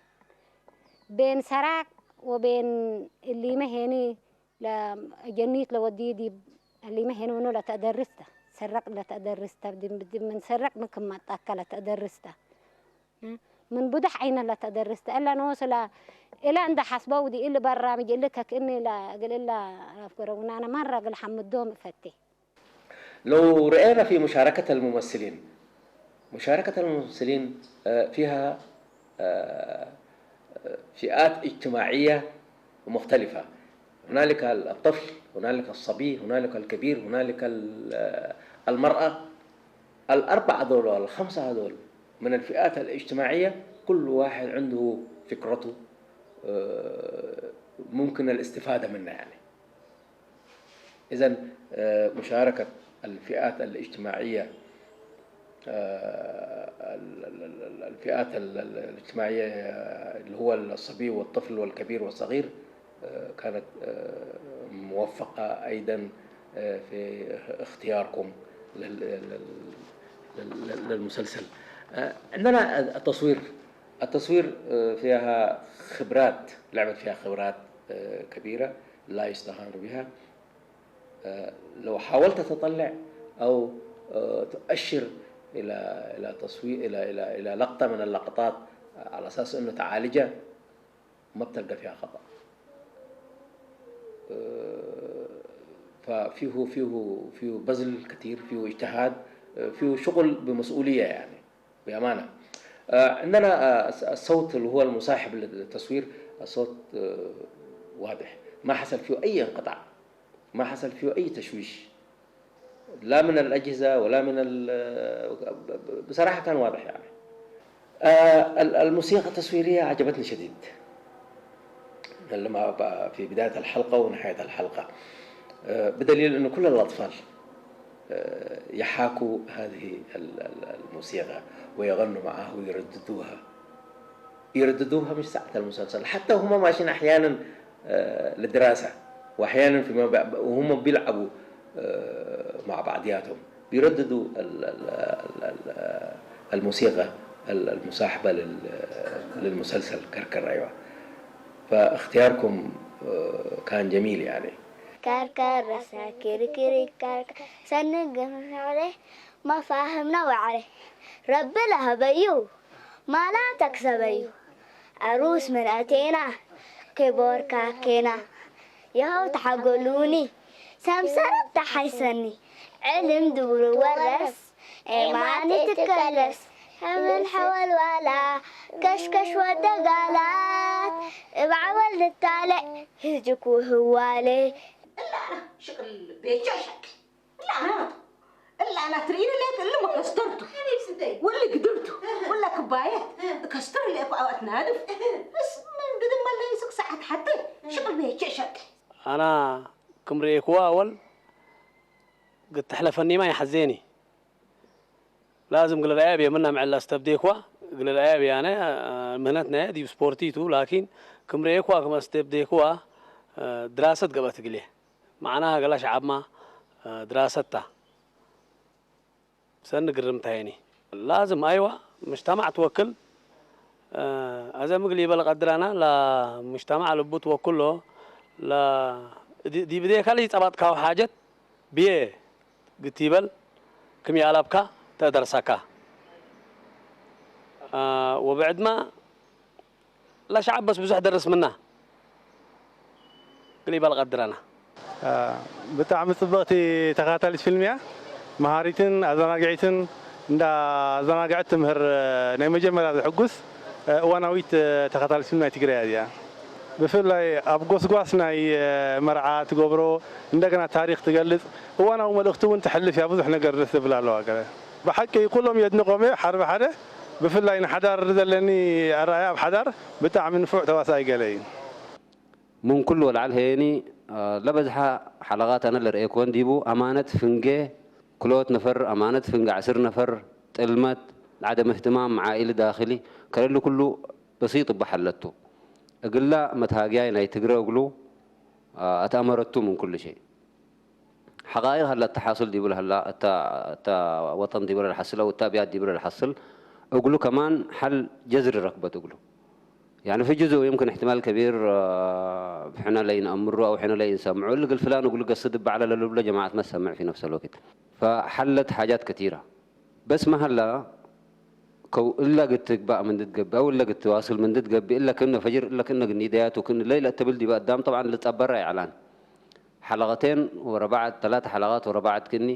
ቤን ሰራቅ ወቤን እሊመ ሄኒ ለጀኒት ለወድዩ ዲብ እሊመ ሄኒ ምኑ ለተአደርስ ተ። ሰረቅ ለተአደርስ ተ። ዲብ፣ ዲብ ምን ሰረቅ ምን ክም መጣከ ለተአደርስ ተ። ምን ብዱሕ ዐይነት ለተደርስ ተ። እለ ኖሱ ለ-፣ እለ እንደ ሐስበው ዲብ እሊ በራምጅ እሊ ከክእኒ ለእግል እለ አፍገረውናነ መረ እግል ሐምዶም እፈቴ። لو رأينا في مشاركة الممثلين، مشاركة الممثلين، آه، فيها، آه، فئات اجتماعية مختلفة. هنالك الطفل، هنالك الصبي، هنالك الكبير، هنالك ال-، المرأة. الأربعة هذول والخمسة هذول من الفئات الاجتماعية، كل واحد عنده فكرته، آه، ممكن الاستفادة منها يعني. إذن، آه، مشاركة الفئات الاجتماعية، آه، ال-، ال-، ال-، ال-، الفئات ال-، ال-، الاجتماعية، آه، اللي هو الصبي والطفل والكبير والصغير، آه، كانت، آه، موفقة أيضًا، آه، في اختياركم لل-، لل-، لل-، لل-، للمسلسل. آه، عندنا التصوير، التصوير، آه، فيها خبرات، لعبت فيها خبرات، آه، كبيرة لا يستهان بها. آه، لو حاولت تطلع أو، آه، تؤشر إلى، إلى تصوير، إلى، إلى، إلى لقطة من اللقطات على أساس إنه تعالجها، ما بتلقى فيها خطأ. آه، ففيه، فيه، فيه بذل كتير، فيه اجتهاد، آه، فيه شغل بمسؤولية يعني، بأمانة. آه، عندنا، آه، الص-، الصوت اللي هو المصاحب للتصوير، الصوت، آه، واضح، ما حصل فيه أي انقطاع، ما حصل فيه أي تشويش. لا من الأجهزة ولا من ال-، بصراحة كان واضح يعني. آه، ال-، الموسيقى التصويرية عجبتني شديد. لما ب-، في بداية الحلقة ونهاية الحلقة. آه، بدليل إنه كل الأطفال، آه، يحاكوا هذه ال-، ال-، الموسيقى ويغنوا معها ويرددوها. يرددوها مش ساعة المسلسل، حتى وهم ماشيين أحيانًا، آه، للدراسة، وأحيانًا فيما ب-، وهم بيلعبوا، آه، مع بعضياتهم، بيرددوا ال-، ال-، ال-، ال-، الموسيقى ال-، المصاحبة لل-، للمسلسل كركر، أيوة. فاختياركم، آه، كان جميل يعني. ከርከር ረሳ ክርክር ከርከር ሰኒ ግምር ሸዕሬ መፋህምነ ወዐሬ ረቢ ለሀበዩ ማላ ተክሰበዩ። ዐሩስ ምን አቴና ክቦር ካኬና የሀው ተሐጎሉኒ ሰምሰረት ተሐይሰኒ ዕልም ድብሩ ወረስ ኤማን ትከለስ ሕምል ሐወልዋላ ከሽከሽ ወደጋላት እብ ዐወል ንታለዕ ህጅክ ወህዋሌ። እላ አነ ሽቅል ቤቼ ሸቂ። እላ አነ፣ እላ አነ ትርኢኒ ሌክ እሊ መከስተርቱ። ወሊ ግድርቱ። ወላ ክባየት። ከስተር ሌኩ አው አትናድፍ። እስ ምን ግድም መለይ ስቅ ሰዓት ሐቴ ሽቅል ቤቼ ሸቂ። አና ክም ርኤክዋ አወል ግድ ተሕለፈኒማ ይሐዜኒ። ላዝም እግል ረአየ ብየ ምና ምዕል አስተብዴክዋ፣ እግል ረአየ ብየ አነ፣ ምህነትነ ዲብ ስፖርቲ ቱ፣ ላኪን ክም ረኤክዋ ክም አስተብዴክዋ፣ ድራሰት ገብአት እግልየ። መዕናሀ ገላ ሸዐብማ ድራሰት ተ። ሰኒ ግርምት ሀይኒ። ላዝም አይወ፣ ምጅተማዕ ትወክል፣ አዘ ምግል ኢበ ለቀድር አነ ለምጅተማዕ ልቡ ትወክሎ፣ ለ-፣ ዲ-፣ ዲብ እዴከ ለኢጸበጥካሁ ሓጀት፣ ብዬ ግቲበል ክም ይአለብካ ተደርሰካ። አ፣ ወብዕድመ ለሸዐብ በስ ብዙሕ ደርስ ምና እግል ኢበል ቀድረና። አ፣ ብጣዕሚ ጽብቅቲ ተካታሊት ፊልም እያ። መሃሪትን ኣዘናግዒትን እንዳ ኣዘናግዐት ትምህር ናይ መጀመርያ ዝሕጉስ እዋናዊት ተኸታሊት ፊልም ናይ ትግርይ እያ። ብፍላይ ኣብ ጎስጓስ ናይ መርዓ ትገብሮ እንደገና ታሪኽ ትገልጽ እዋናዊ መልእኽቲ እውን ተሕልፍ እያ። ብዙሕ ነገር ደስ ዝብል ኣለዋ። ገለ ብሓቂ ኩሎም የድንቖም እየ ሓደ ብሓደ። ብፍላይ ንሓዳር ዘለኒ ኣረኣእያ ኣብ ሓዳር ብጣዕሚ ንፉዕ ተዋሳኣይ ገለ እዩ። ምን ኩሉ ወለዐል ሄኒ፣ ለበዝሐ ሐለቃት አነ ለርኤኮን ዲቡ፣ አማነት ፍንጌ ክሎት ነፈር፣ አማነት ፍንጌ ዐስር ነፈር፣ ጥልመት፣ ለዐደም እህትማም መዓኢሊ ዳክሊ፣ ከለሊ ኩሉ በሲጥ እበ ሐለቱ። እግላ መትሃግያይ ናይ ትግረ እግሉ፣ አ፣ አትአመረቱ ምን ኩሉ ሸይ። ሐቃይቅ ሀላ፣ እተ ሓስል ዲቡ ለሀላ፣ እተ፣ እተ ወጠን ዲቡ ለልሐስል አው እተ አብያት ዲቡ ለልሐስል እግሉ ከማን ሐል ጀዝሪ ረክበት እግሉ። ያኒ ፊ ጅዙእ ይምክን እሕትማል ከቢር፣ አ፣ ሕነ ለኢነአምሩ አው ሕነ ለኢንሰምዑ፣ እሊ እግል ፍላን እግሉ ገስድ እበ ዐለ ለልብሎ ጀማዐት መሰምዕ ፊ ነፍሰል ወቅት። ፈሐለት ሓጃት ከቲራ። በስ መሀላ ከው እለ እግል ትግባእ ምን ትትገብእ አው እለ እግል ትዋስል ምን ትትገብእ፣ እለ ክእነ ፈጅር፣ እለ ክእነ ግኒደያት ወክእነ ለይለ እት ትብል ዲበ አዳም ጠብዓን ልትጸበረ ይዐላን። ሐለቀቴን ወረ ባዕድ፣ ተላተ ሐለቃት ወረ ባዕድ ክእኒ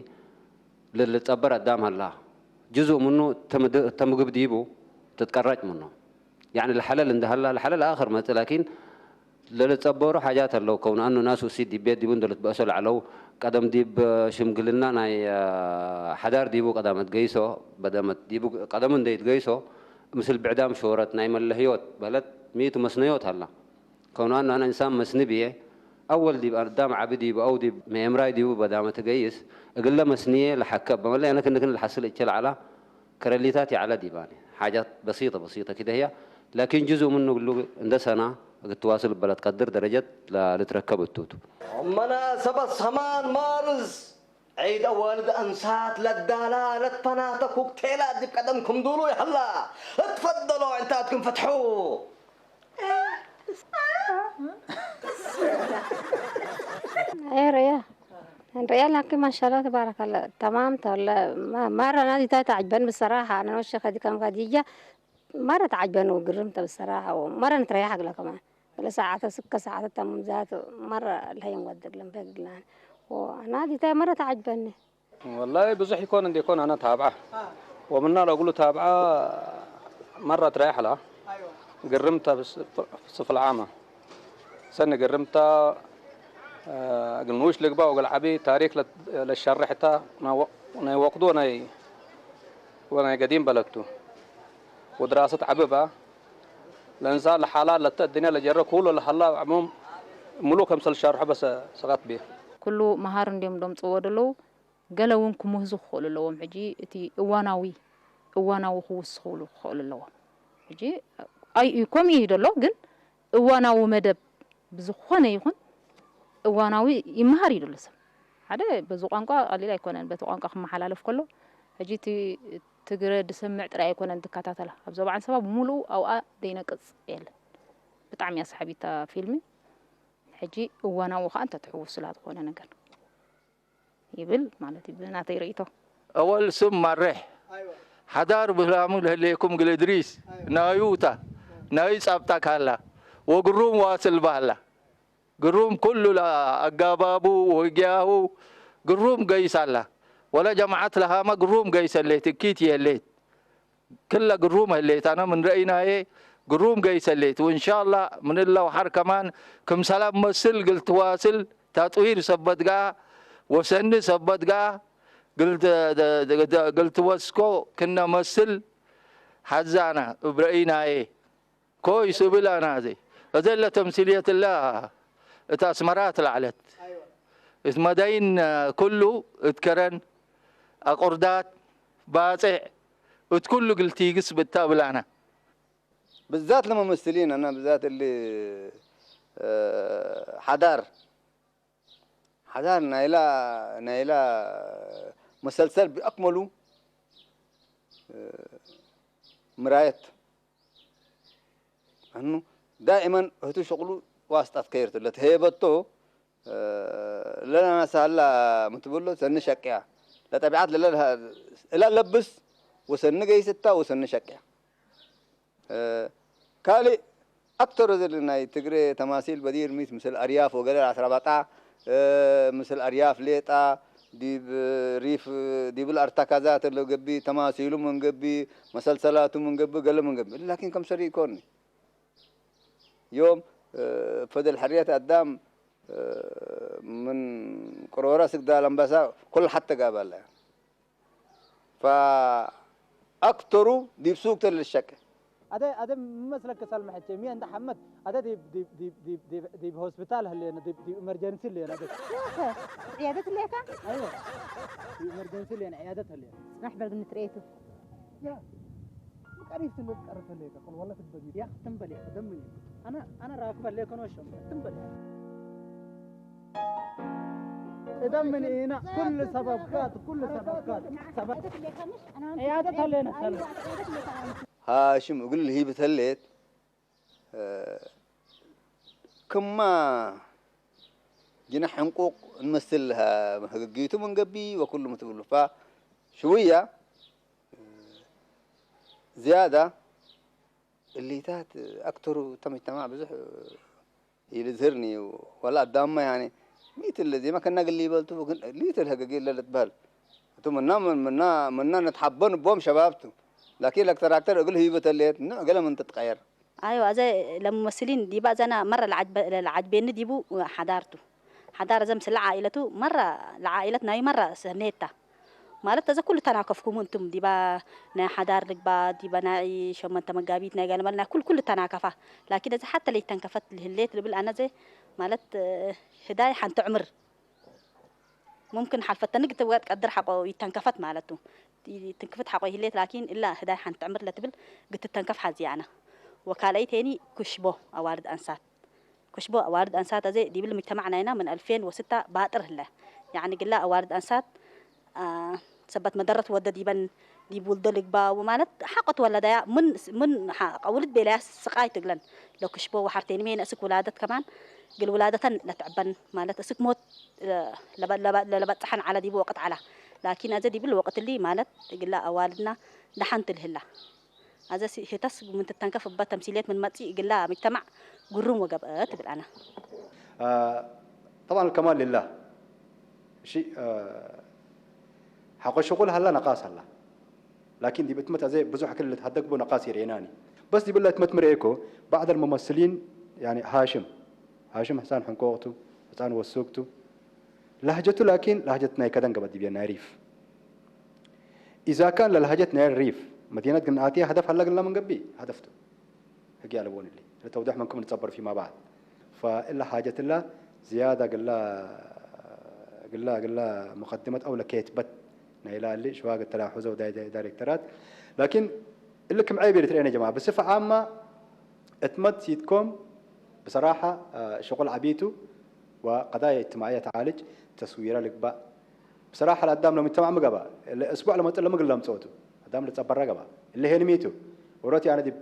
ለልትጸበር አዳም ሀላ። ጅዙእ ምኑ እተ ምድ-፣ እተ ምግብ ዲቡ ትትቀረጭ ምኑ። ያኒ ለሐለል እንዴ ሀላ፣ ለሐለል አክር መጽእ፣ ላኪን ለልትጸበሩ ሓጃት ሀለው። ከውን አኑ ናሱ እሲት ዲብ ቤት ዲቡ እንዴ ልትበአሶ ለዐለው፣ ቀደም ዲብ ሽምግልና ናይ፣ አ፣ ሐዳር ዲቡ ቀዳመት ገይሶ፣ በደመት ዲቡ ቀደም እንዴ ኢትገይሶ፣ ምስል ብዕዳም ሾረት ናይ መለህዮት በህለት ሚ ቱ መስነዮት ሀላ። ከውኑ አኑ አነ እንሳን መስኒ ብዬ፣ አወል ዲብ አዳም ዐቢ ዲቡ አው ዲብ መኤምራይ ዲቡ በዳመ ትገይስ፣ እግለ መስንዬ ለሐከ እበ መለ አነ ክንክን ለሐስል እቼ ለዐላ፣ ከረሊታት ይዐለ ዲባኒ። ሓጃት በሲጠ በሲጠ ክደ ህያ፣ ላኪን ጅዙእ ምኑ እግሉ እንደ ሰና እግል ትዋስል እበ ለትቀድር ደረጀት ለልትረከብ እቱ ቱ። መናሰበት ሰማን ማርስ፣ ዒድ አዋልድ አንሳት ለዳላ ለትፈናተ ኩክቴላት ዲብ ቀደም ክም ዱሉ ይሀላ። እትፈደሎ ዕንታትክም ፈትሑ። አይ ረያ፣ ረያ ላኪን ማሻላ ተባረከላ ተማም ተወለ። ማ-፣ ማራ ናዚታይ ተዐጅበን ብሰራሐ። አነ ወሸኸ ዲከም ከዲጃ ማራ ተዐጅበን ወግርምተ ብሰራሐ። ወማራ ንትረያሕ እግለ ከማን። ለሰዓተ ስከ ሰዓተ ተምዛት መረ ለሀየን ወድግ ለንፈግላን ወአናዲታይ መረ ተዐጅበኒ። ወላሂ ብዙሕ ኢኮን እንዴ ኢኮን አነ ታብዐ ወምና ለእግሉ ታብዐ መረ ትረያሕ ለአ ግርምተ ስፍል ዓመ ሰኒ ግርምተ እግል ንኡሽ ልግበእ ወእግል ዐቢ ታሪክ ለሸርሕ ተ ናይ ወቅቱ ወናይ ወናይ ገዲም በለቱ ወድራሰት ዐቢ በአ። ለእንሳን ለሓላል ለተ እድንያ ለጀረ ኩሉ ለሀላ ዕሙም ምሉ ከምሰል ሻርሖ በሰ ሰቀት ቤ። ኩሉ መሃር እንዴም ዶም ጽወ ደለው ገለ እውን ክምህዙ ክኽእሉ ኣለዎም። ሕጂ እቲ እዋናዊ፣ እዋናዊ ክውስኹሉ ክኽእሉ ኣለዎም። ሕጂ ኣይ-፣ ኮም ኢዩ ደሎ፣ ግን እዋናዊ መደብ ብዝኾነ ይኹን እዋናዊ ይመሃር እዩ ደሎ ሰብ። ሓደ በዚ ቋንቋ ቀሊል ኣይኮነን፣ በቲ ቋንቋ ክመሓላለፍ ከሎ፣ ሕጂ እቲ ትግረ ድሰምዕ ጥራይ ኣይኮነን ድከታተላ። ኣብ ዞባ ዓንሰባ ብምሉኡ ኣብኣ ደይነቅጽ የለን። ብጣዕሚ እያ ሰሓቢት እታ ፊልሚ። ሕጂ እዋናዊ ከኣ እንተ ትሕውስላ ዝኾነ ነገር ይብል ማለት እዩ፣ ብናተይ ርእይቶ። አወል ስም ማሬሕ ሓዳር ብህላሙ ለህሌኩም እግል እድሪስ ናዩ ታ፣ ናዩ ጻብጣ ካላ ወግሩም ዋስል በህላ። ግሩም ኩሉ ለአጋባቡ ወህግያሁ ግሩም ገይስ አላ። ወለ ጀማዐት ለሃመ ግሩም ገይስ ህሌት፣ እኪት ይህሌት። ክለ ግሩም ህሌት፣ አነ ምን ረአይናዬ ግሩም ገይስ ህሌት። ወእንሻአላህ ምን እለ ወሐር ከማን ክምሰለ መስል እግል ትዋስል ተጥዊር ሰበት ገአ ወሰኒ ሰበት ገአ እግል ተ-፣ ተ-፣ ተ-፣ እግል ትወስኮ ክነ መስል ሐዛነ እብ ረአይናዬ። ኮይስ እብል አናዜ። እዘለ ተምሲልየት እለ እት አስመራት ለዐለት። እት መዳይን ክሉ እት ከረን፣ አቁርዳት፣ ባጼዕ፣ እት ኩሉ እግል ቲግስ ብታ እብላነ። ብዛት ለመመስሊን አና ብዛት እሊ፣ እ፣ ሐዳር ሐዳር ናይላ፣ ናይላ መሰልሰል ብአክመሉ ምራየት። አኑ ዳእመን ህቱ ሸቅሉ ዋስጣት ከይርቱ ለትሀየበቶ ለናሳላ ምትብሎ ሰኒ ሸቅያ ለጠቢዓት ለለ እላ ለብስ ወሰኒ ገይስታ ወሰኒ ሸቅያ። ካልእ አክተር እዝል ናይ ትግሬ ተማሲል በዲር ሚት ምስል አርያፍ ወገለል አስራባጣ፣ ምስል አርያፍ ሌጣ፣ ዲብ ሪፍ፣ ዲብል አርታካዛት ለገብእ ተማሲሉ ምን ገብእ፣ መሰልሰላቱ ምን ገብእ፣ ገለ ምን ገብእ። ላኪን ከምሰል ኢኮን። ዮም ፈደል ሕርየት አዳም ምን ቅሮረ እስክ ዳል አንበሳ ኩል ሐተ ጋባለ። ፈአክተሩ ዲብ ሱቅ ተ ልሸቄ። አደ፣ አደ ሚ መስለክ ሰልመ ሐቼ፣ ሚ እንደ ሐመድ፣ አደ ዲብ፣ ዲብ፣ ዲብ፣ ዲብ፣ ዲብ፣ ዲብ ሆስፒታል ህሌነ፣ ዲብ፣ ዲብ ኢመርጀንሲ ህሌነ፣ አደ። ዮከ፣ ዕያደት ህሌከ? አይወ። ዲብ ኢመርጀንሲ ህሌነ፣ ዕያደት ህሌነ። ጽናሕ በል ብንትርኤቱ። ያ። كيف تنقرف هليك؟ قل والله تبدي. يا أخي تنبل يا أخي، دمني. أنا، أنا راكب هليك أنا وشم. تنبل يا أخي. دمني هنا كل سبب كات، كل سبب كات. سبب. عيادة هلينا، هلينا. هاشم، قل لي هي بتهليت. ክማ ጅነሕ ሕንቁቅ እንመስል ህግጊቱ ምን ገብእ ወኩሉ ምን ትብሉ። ፈሽውያ ዝያዳ እሊታት አክተሩ እተ መጅተማዕ ብዙሕ ኢልዝህርኒ ወላ አዳምመ ያኒ ሚት እለ ዜመ ከና እግል ሊበልቱ ግን ሊት ለህገጌ እለ ልትበህል እቱ ምና ምና ምና ንትሐበን ቦም ሸባብ ቱ ላኪን ለአክተር አክተር እግል ህይበተ ሌት ኖዕ ገለ ምን ትትቀየር። አይወ፣ አዜ ለሙመስሊን ዲበ አዘና መረ ለዐጅበ-፣ ለዐጅቤኒ ዲቡ ሐዳር ቱ። ሐዳር አዘ ምስለ ዓኢለቱ መረ ለዓኢለት ናዩ መረ ሰኔት ታ። ማለት አዘ ኩሉ ተናከፍኩሙ እንቱም ዲበ ናይ ሐዳር ልግባ፣ ዲበ ናይ ሸመንተ መጋቢት ናይ ጋልመል ናይ ኩል ኩሉ ተናከፋ። ላኪን አዘ ሐተ ለይተንከፈት ህሌት ልብል አነ አዘ ማለት ህዳይ ሐንቲ ዕምር ሙምክን ሐልፈተኒ ግትብጋት ቀድር ሐቆ ይተንከፈት ማለቱ። ትንክፍት ሐቆ ይህሌት ላኪን እላ ህዳይ ሐንቲ ዕምር ለትብል ግትተንከፍ ሐዝየ አነ። ወካልአይት ሄኒ ኩሽቦ አዋልድ አንሳት። ኩሽቦ አዋልድ አንሳት አዜ ዲብል ምጅተማዕ ናይና ምን አልፌን ወስተ ባጥር ህለ። ያዕኒ ግላ አዋልድ አንሳት፣ አ፣ ሰበት መደረት ወደ ዲበን ዲብ ውልዶ ልግባ ወማለት ሐቆ ትወለዳያ ምን፣ ምን ሐ-፣ ቀውልድ ቤለያ ስቃይ ትግለን። ለኩሽቦ ወሐርቴንሜ ነእስክ ውላደት ከማን ግል ውላደተን ለትዕበን ማለት እስክ ሞት ለበ-፣ ለበ-፣ ለለበጽሐን ዐለ ዲቡ ወቅት ዐለ። ላኪን አዘ ዲብል ወቅት እሊ ማለት እግላ አዋልድና ደሐን ትልህላ። አዘ ሲ-፣ ህተስ ምን ትተንከፍ እበ ተምሲልየት ምን መጽእ እግላ ምጅተማዕ ግሩም ወገብአ ትብል አነ። አ፣ ጠብዓን አልከማል ሊላህ። እሺ፣ አ፣ ሐቆ ሽቁል ሀላ ነቃስ ሀላ። ላኪን ዲብ እትመት አዜ ብዙሕ ክል ልትሀደግ ቡ ነቃስ ይርኤናኒ። በስ ዲብለ እትመት ሚ ረኤኮ፣ ባዕድ አልሙመስሊን፣ ያኒ ሃሽም፣ ሃሽም ሕሳን ሕንቆቅ ቱ፣ ሕጻን ወሱግ ቱ። ለህጀቱ ላኪን ለህጀት ናይ ከደን ገብአ ዲብየ ናይ ሪፍ። ኢዛ ካን ለለህጀት ናይ ሪፍ መዲነት ግን አትየ ሀደፍ ሀለ ግንላ ምን ገብእ ሀደፍ ቱ። ህግየ አለቦን እሊ። ለተውደሕ መንኩም ንጸበር ፊማ በዕድ። ፈእለ ሓጀት እለ ዝያዳ ግላ፣ ግላ፣ ግላ ሙቀድመት አው ለኬትበት ናይላ እሊ ሸዋግ ተላሑዘ ወዳይ ዳይሬክተራት። ላኪን እሊ ክም ዔብ ኢልትርኤነ ጀማዐ። ብስፈ ዓማ እትመት ሲትኮም ብሰራሐ፣ አ፣ ሽቁል ዐቢ ቱ ወቀዳያ እጅትማዕየ ተዓልጅ ተስዊረ ልግባእ። ብሰራሐ ለአዳም ለሙጅተማዕ ሚ ገብአ? ለእስቡዕ ለመጽእ ለምግል ለምጽኦ ቱ። አዳም ለጸበረ ገብአ። እሊ ሄን ሚ ቱ? ወሮት ያኒ ዲብ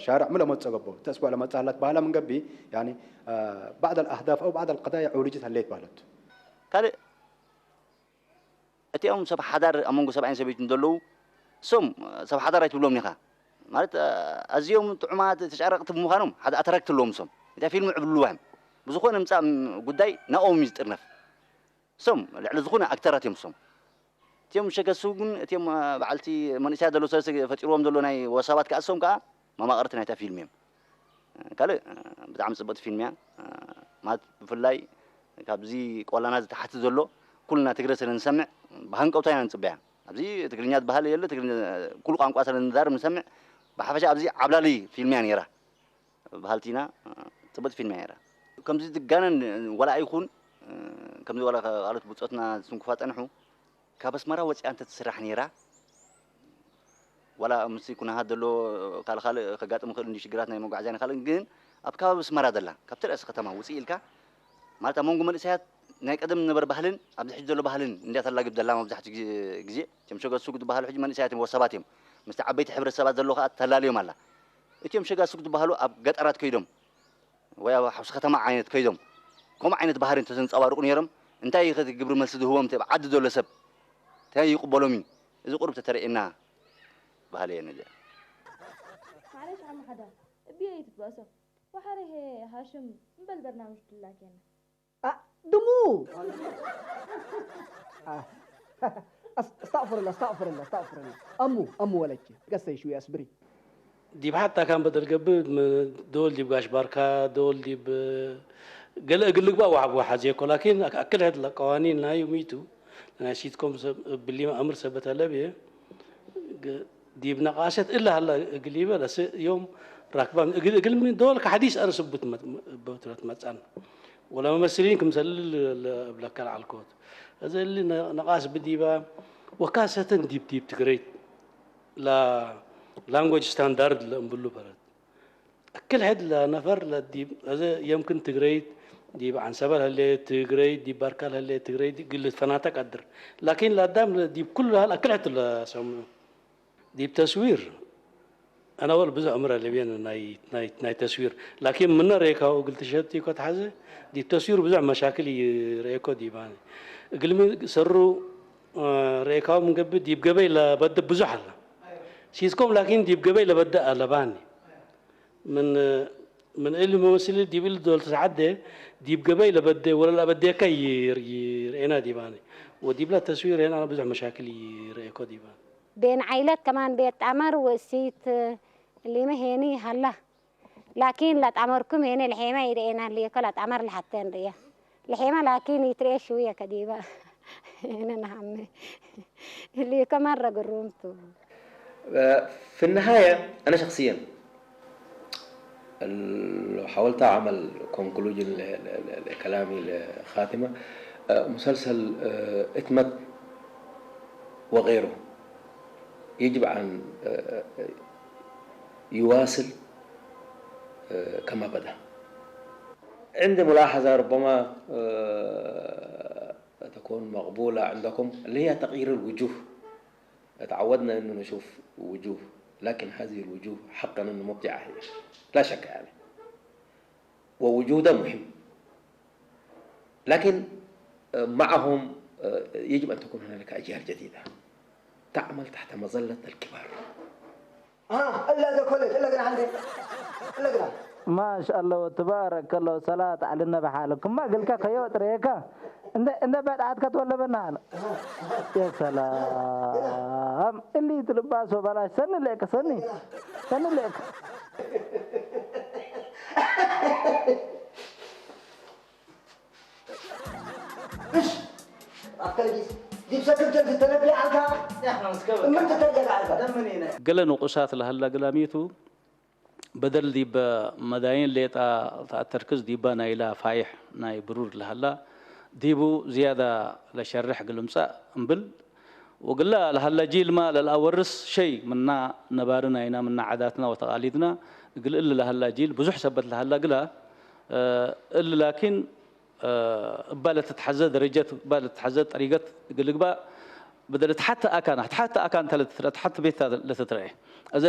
ሻርዕ ሚ ለመጽኦ ገብኦ? እተ እስቡዕ ለመጽእ ሀላት በህለ ምን ገብእ፣ ያኒ፣ አ፣ ባዕድ አልአህዳፍ አው ባዕድ አልቀዳያ ዑልጅት ሀሌት በህለት ቱ። ካልእ፣ እቲኦም ሰብ ሐዳር አመንጎ ሰብኣይን ሰበይትን ዘለዉ፣ እሶም ሰብ ሐዳር ኣይትብሎም ኒኻ። ማለት፣ አ፣ አዝዮም ጥዑማት ተጫረቅቲ ብምዃኖም ሓደ አትራክት ኣለዎም እሶም። እታ ፊልም ዕብልልዋ እዮም። ብዝኾነ ምጻእ ጉዳይ ናኦም እዩ ዝጥርነፍ። እሶም ልዕሊ ዝኾነ ኣክተራት እዮም እሶም። እቲኦም ሸከሱ ግን እቲኦም፣ አ፣ በዓልቲ መንእሰያት ዘሎ ሰለስተ ፈጢርዎም ዘሎ ናይ ወሳባት ከኣ እሶም ከኣ መማቕርቲ ናይታ ፊልም እዮም። ካልእ፣ አ፣ ብጣዕሚ ጽብቕቲ ፊልም እያ። አ፣ ማለት ብፍላይ ካብዚ ቆላና ዝተሓቲ ዘሎ ኩልና ትግረ ስለ ንሰምዕ ብሃንቀውታ ኢና ንጽበያ። ኣብዚ ትግርኛ ዝበሃል የለ፣ ትግርኛ ኩሉ ቋንቋ ስለ ንዛረብ ንሰምዕ ብሓፈሻ ኣብዚ ዓብላሊ ፊልም እያ ነይራ። በሃልቲና፣ ጽብቅቲ ፊልም እያ ነይራ። ከምዚ ዝጋነን ወላ ኣይኹን፣ ከምዚ ወላ ካልኦት ብጾትና ዝትንክፋ ጸንሑ፣ ካብ ኣስመራ ወጺኣ እንተ ትስራሕ ነይራ፣ ወላ ምስቲ ኩናሃት ዘሎ ካልእ ካልእ ከጋጥም ይኽእል እንዲ ሽግራት ናይ መጓዓዝያን ካልእን፣ ግን ኣብ ከባቢ ኣስመራ ዘላ፣ ካብቲ ርእሲ ከተማ ውጽእ ኢልካ፣ ማለት ኣብ መንጎ መንእሰያት ናይ ቀደም ዝነበረ ባህልን ኣብዚ ሕጂ ዘሎ ባህልን እንድያ ተላግብ ዘላ መብዛሕትኡ ግዜ፣ ግዜ። እቶም ሸገ ሱግ ዝበሃሉ ሕጂ መንእሰያት እዮም፣ ወሰባት እዮም። ምስቲ ዓበይቲ ሕብረተሰባት ዘሎ ከኣ ተላልዮም ኣላ። እቲኦም ሸጋ ሱግ ዝበሃሉ ኣብ ገጠራት ከይዶም ወይ ኣብ ሓውሲ ከተማ ዓይነት ከይዶም፣ ከምኡ ዓይነት ባህሪ እንተዘንጸባርቑ ነይሮም፣ እንታይ እዩ እቲ ግብሪ መልሲ ዝህቦም? እቲ ኣብ ዓዲ ዘሎ ሰብ እንታይ ይቕበሎም እዩ? እዚ ቁሩብ ተተርእየና በሃሊ እየ ነዚኣ። ማዕለሽ ዓሚ ሓዳር፣ እብየ ኢትትበእሶ። ወሐሬ ሄ ሃሽም፣ እምበል በርናምጅ ድላኬነ። አ፣ ድሙ! አ፣ አስ-፣ አስተግፍርላ፣ አስተግፍርላ፣ አስተግፍርላ። አሙ፣ አሙ ወለቼ፣ ገሰይ ሽዊ አስብሪ። ዲብ ሐታ ካን በደል ገብእ፣ ም-፣ ዶል ዲብ ጋሽ ባርካ፣ ዶል ዲብ ገለ እግል ልግባእ ወሐብ ወሐዜ እኮ፣ ላኪን አክ-፣ አክል ሕድ ለቀዋኒን ናዩ ሚቱ፣ ናይ ሲትኮም ሰብ፣ እብሊ አምር ሰበት አለብየ፣ ገ-፣ ዲብ ነቃሸት እለ ሀላ እግል ይበ፣ ለሰ ዮም ራክባም እግል፣ እግል ምን ዶል ከሐዲስ አርስ እቡ ትመ-፣ እቡ ትመጽአን። ወለመመስሊን ክምሰል ለ-፣ እብለከ ለዐልኮት። እዘ እሊ ነ-፣ ነቃስ ብዲበ ወካሰተን ዲብ፣ ዲብ ትግረይት ለ-፣ ላንጉጅ ስታንዳርድ ለእምብሉ በረድ። እክል ሕድ ለነፈር ለዲብ፣ አዜ የምክን ትግረይት ዲብ ዐንሰበ ለህሌት ትግረይት፣ ዲብ ባርካ ለህሌት ትግረይት እግል ልትፈናተ ቀድር። ላኪን ለአዳም ዲብ ኩሉ ለሀል እክል ሕድ ለሰምዑ። ዲብ ተስዊር፣ አነ አወል ብዙሕ ዕምር አለብየን ናይ፣ ናይ፣ ናይ ተስዊር። ላኪን ምነ ርኤካሁ እግል ትሸትኮ ተሐዜ፣ ዲብ ተስዊር ብዙሕ መሻክል ኢረኤኮ ዲባኒ። እግልሚ ሰሩ፣ አ፣ ርኤካሁ ምን ገብእ፣ ዲብ ገበይ ለበደ ብዙሕ አለ። ሲትኮም ላኪን ዲብ ገበይ ለበደ አለባኒ። ምን፣ ምን እሊ መመስሊ ዲብ እሊ ዶል ተሰዓደ፣ ዲብ ገበይ ለበደ ወለለአበዴከ ይር-፣ ይርኤና ዲባኒ። ወዲብለ ተስዊር ሄን አነ ብዙሕ መሻክል ይረኤኮ ዲባኒ። ቤን ዓይለት ከማን ቤት ጠመር ወእሲት እሊመ ሄኒ ሀላ። ላኪን ለጠመርኩም ሄነ ለሔመ ኢረኤና፣ ሊከ ለጠመር ለሐቴ እንርኤ። ለሔመ ላኪን ኢትርኤ ሽውየ ከዲበ ሄነ ነሐሜ። ሊከ መረ ግሩም ቱ። في النهاية أنا شخصيًا لو حاولت أعمل conclusion ل-، ل-، ل-، لكلامي لخاتمة، آه، مسلسل، آه، إتمت وغيره يجب أن، آه، يواصل، آه، كما بدأ. عندي ملاحظة ربما، آه، تكون مقبولة عندكم، اللي هي تغيير الوجوه. تعودنا إنه نشوف وجوه، لكن هذه الوجوه حقًا إنه مبدعة هي، لا شك يعني. ووجوه ده مهم. لكن، آه، معهم، آه، يجب أن تكون هنالك أجيال جديدة تعمل تحت مظلة الكبار. ها، إلا ذا كله، إلا قنا عندي. إلا قنا. ما شاء الله وتبارك الله، صلاة على النبي حالك. ما قلك كيو تريكا. እንደ፣ እንደ በድዓት ከትወለበና አለ። ያ ሰላም። እሊ ትልባሶ በላሽ ሰኒ ሌከ፣ ሰኒ። ሰኒ ሌከ። እሽ፣ አከለ ዲብ፣ ዲብ ሰክብ ጀልድ ተነብለ ዐልካ። እምን ትተጀግ ዐልካ። ገለ ንቁሳት ለሀላ ግላሚቱ በደል ዲበ መዳይን ሌጣ ተአተርክዝ ዲባ ናይላ ፋይሕ ናይ ብሩር ለሀላ ዲቡ ዝያዳ ለሸርሕ እግል እምጸእ እምብል፣ ወእግላ ለሀላ ጂልማ ለልአወርስ ሸይ ምና ነባሪ ናይና ምና ዓዳትና ወተቃሊድና እግል እሊ ለሀላ ጂል ብዙሕ ሰበት ለሀላ እግላ፣ እ፣ እሊ ላኪን እባ ለትትሐዘ ደረጀት፣ እባ ለትትሐዘ ጠሪቀት እግል ልግባእ፣ በደል እት ሐተ አካን፣ እት ሐተ አካን ተ ለትትረአ፣ እት ሐተ ቤት ተ ለትትረአ። አዜ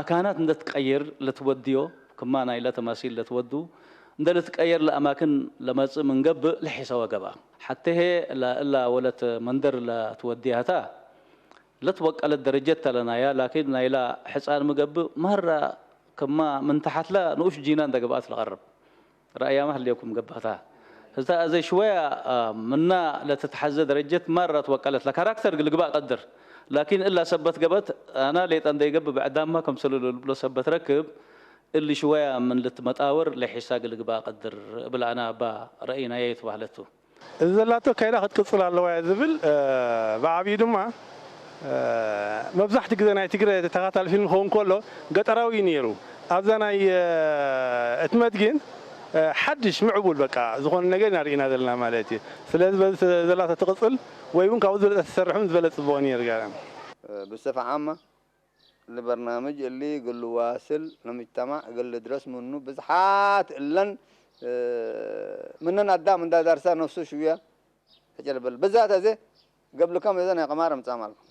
አካናት እንደ ትቀይር ለትወድዮ፣ ክማ ናይለ ተማሲል ለትወዱ፣ እንደ ልትቀየር ለአማክን ለመጽእ ምን ገብእ ለሒሰወ ገብአ። ሐቴ ህዬ ለእላ ወለት መንደር ለትወድያ ህታ፣ ለትወቀለት ደረጀት ተ ለናያ፣ ላኪን ናይላ ሕጻን ሚ ገብእ፣ ማራ ክማ ምን ተሐትለ ንኡሽ ጂና እንደ ገብአት ለቀርብ። ረአያመ ህሌኩም ገብአታ። ህተ አዜ ሽወያ፣ አ፣ ምና ለትትሐዘ ደረጀት ማራ ትወቀለት ለካራክተር እግል ልግባእ ቀድር። ላኪን እላ ሰበት ገብአት፣ አና ሌጠ እንደ ይገብእ ብዕዳምመ ክምሰሉ ልብሎ ሰበት ረክብ፣ እሊ ሽወያ ምን ልትመጣወር ለሒሳ እግል ልግባእ ቀድር እብል አና እባ ረአይ ናየ ቱ በህለት ቱ። እዘ ዘላቶ ካይዳ ክትቅጽል ኣለዋ ዝብል፣ እ፣ ብዓብዩ ድማ፣ እ፣ መብዛሕቲ ግዜ ናይ ትግረ ተኸታታሊ ፊልም ክኸውን ከሎ ገጠራዊ እዩ ነይሩ። ኣብዛ ናይ፣ እ፣ እትመት ግን፣ እ፣ ሓድሽ ምዕቡል በቃ ዝኾነ ነገር ኢና ርኢና ዘለና ማለት እዩ። ስለዚ በዚ ዘላቶ ትቕጽል ወይ እውን ካብኡ ዝበለጸ ትሰርሕም ዝበለጸ ጽቡቕ ነይሩ ጋር። ብሰፈ ዓመ ለበርናምጅ እሊ እግል ልዋስል፣ ለምጅተማዕ እግል ልድረስ ምኑ፣ ብዝሓት እለን፣ እ፣ ምነን አዳም እንዳ ዳርሳ ነፍሱ ሽውየ ተጨልበል። ብዛት አዜ ገብልከም እዘ ናይ ቅማር እምጻእ ማልኩም።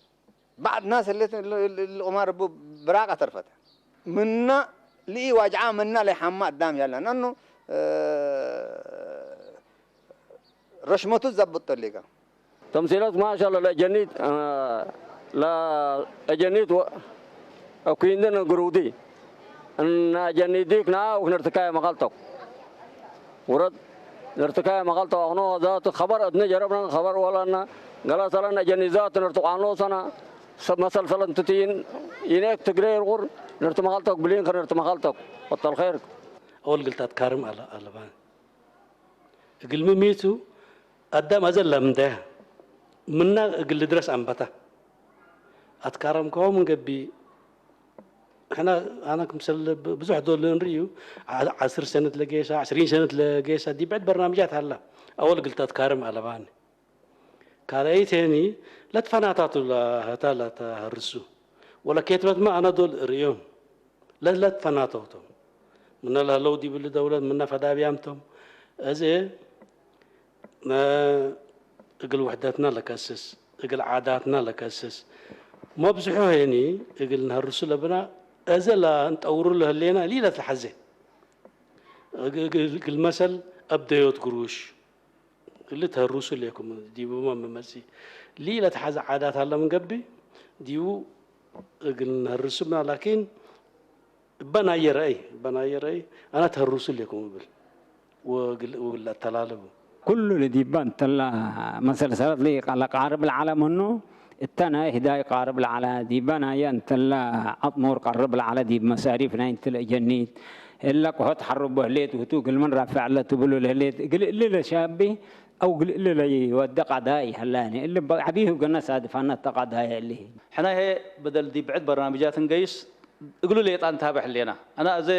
ባዕድ ናስ ህሌት እል፣ እል፣ እል ቅማር እቡ ብራቀ ተርፈተ። ምና ልኢዋጅዓ ምና ለይሓማ አዳም ያለ። ነኑ፣ እ፣ ረሽመቱ ዘብጦ ሊቀ። ተምሲለት ማሻአላህ ለአጀኒት፣ አ፣ ለአጀኒት ወ-፣ አኩይንደ ነግሩዲ። እነ አጀኒት ዲክ ነአውክ ነርትካየ መቀልተኩ። ውረድ ነርትካየ መቀልተኩ። አክኖ ዛቱ ከበር እድነ ጀረብነ ከበር ወለነ ገለሰለን አጀኒት ዛቱ ነርትቋኖ ሰነ ሰብ መሰልሰለን ትትይን ኢኔክ ትግሬ ይርቁር ነርት መቀልተኩ ብሊን ከነርት መቀልተኩ። ወተል ኸይርክ። አወል ግልታት ካርም አለ፣ አለባን። እግልሚ ሚ ቱ፣ አዳም አዘ ለምደ ምና እግል ልድረስ አንበተ። አትካረምከሆ ምን ገብእ፣ ሕና፣ አነ ክምሰል ብ-፣ ብዙሕ ዶል እንርእዩ፣ ዐ-፣ ዐስር ሰነት ለጌሰ፣ ዐስሪን ሰነት ለጌሰ፣ ዲብ ብዕድ በርናምጃት ሀላ፣ አወል እግል ተትካርም አለባኒ። ካልአይት ሄኒ፣ ለትፈናታቱ ለሀታ ለተሀርሱ። ወለኬትመትመ አነ ዶል እርእዮም ለለትፈናተው ቶም። ምነ ለህለው ዲብሊ ደውለት ምነ ፈዳብያም ቶም። እዜ እግል ውሕደትና ለከስስ፣ እግል ዓዳትና ለከስስ፣ መብዝሑ ሄኒ እግል ነሀርሱ ለብና፣ እዘ ለእንጠውሩ ለህሌና ሊለት ለሐዜ። እግ-፣ እግ-፣ እግል መሰል አብደዮት ግሩሽ፣ እሊ ተህሩሱ ሌኩም ዲቡመ መመጽኢ። ሊለት ሐዘ ዓዳት ሀለ ምን ገብእ፣ ዲቡ እግል ነሀርሱ ብና፣ ላኪን፣ እበ ናየ ረአይ፣ እበ ናየ ረአይ፣ አነ ተህሩሱ ሌኩም እብል ወግል-፣ ወግል አተላልቡ። ኩሉ ለዲባ እንተላ መሰልሰለት ለቃርብ ለዐለ ምኑ፣ እተ ናይ ህዳይ ቃርብ ለዐለ፣ ዲበ ናየ እንተላ አጥሙር ቀርብ ለዐለ፣ ዲብ መሳሪፍ ናይ እንተ ለእጀኒት፣ እለ ቅሆት ሐርቦ ህሌት፣ ውቱ እግል ምን ራፍዕ ለትብሉ ለህሌት፣ እግል እሊ ለሻቢ አው እግል እሊ ለይወደ ቀዳይ ሀላኒ፣ እሊ ዐቢሁ ገነ ሳድፋነ እተ ቀዳይ እሊ። ሕነ ህዬ በደል ዲብ ብዕድ በርናምጃት እንገይስ እግሉ ሌጣ እንታብዕ ህሌና። አነ አዜ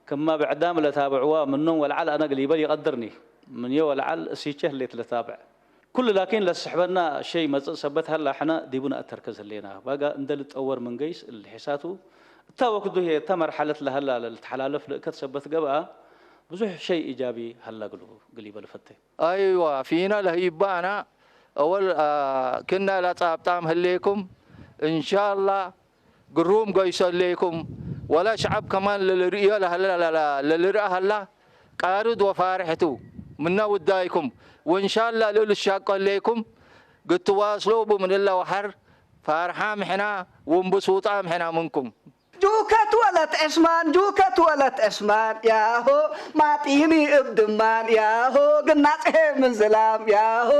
ክመ ብዕዳም ለታብዕዋ ምኖም ወለዐል አነ እግል ኢበል ኢቀድርኒ። ምንዬ ወለዐል እሲቼ ህሌት ለታብዕ። ኩሉ ላኪን ለስሕበና ሸይ መጽእ ሰበት ሀላ፣ ሕነ ዲቡ ነአተርከዝ ህሌና። ባጋ እንደ ልትጠወር ምን ገይስ እሊ ሒሳቱ እተ ወክዱ ህዬ እተ መርሐለት ለሀላ ለልትሐላለፍ ልእከት ሰበት ገብአ፣ ብዙሕ ሸይ ኢጃቢ ሀላ እግሉ እግል ኢበል እፈቴ። አይዋ፣ ፊነ ለህይባ አና፣ አወል፣ አ፣ ክና ለጻብጣም ህሌኩም፣ እንሻላ ግሩም ገይሶ ህሌኩም፣ ወለ ሸዐብ ከማን ለልርእዮ ለሀለ፣ ለለ-፣ ለልርአ ሀላ፣ ቃርድ ወፋርሕ ቱ፣ ምነ ውዳይኩም፣ ወእንሻላ ልእሉ ሻቆ ህሌኩም፣ ግትዋስሎ ቡ ምን እለ ወሐር፣ ፋርሓም ሕና፣ ወንብሱጣም ሕና ምንኩም። ጁከት ወለት ዕስማን፣ ጁከት ወለት ዕስማን፣ ያሆ፣ ማጢኒ እብ ድማን፣ ያሆ፣ ግናጽሔ ምን ዝላም፣ ያሆ።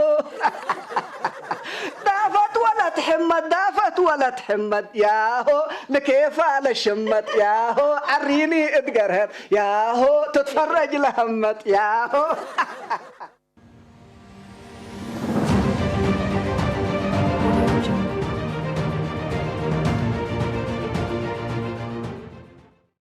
ዳፈት ወለት ሕመድ፣ ዳፈት ወለት ሕመድ፣ ያሆ፣ ልኬፋ ለሽመጥ፣ ያሆ፣ ዐሪኒ እት ገርሀት፣ ያሆ፣ ትትፈረጅ ለሀመጥ፣ ያሆ።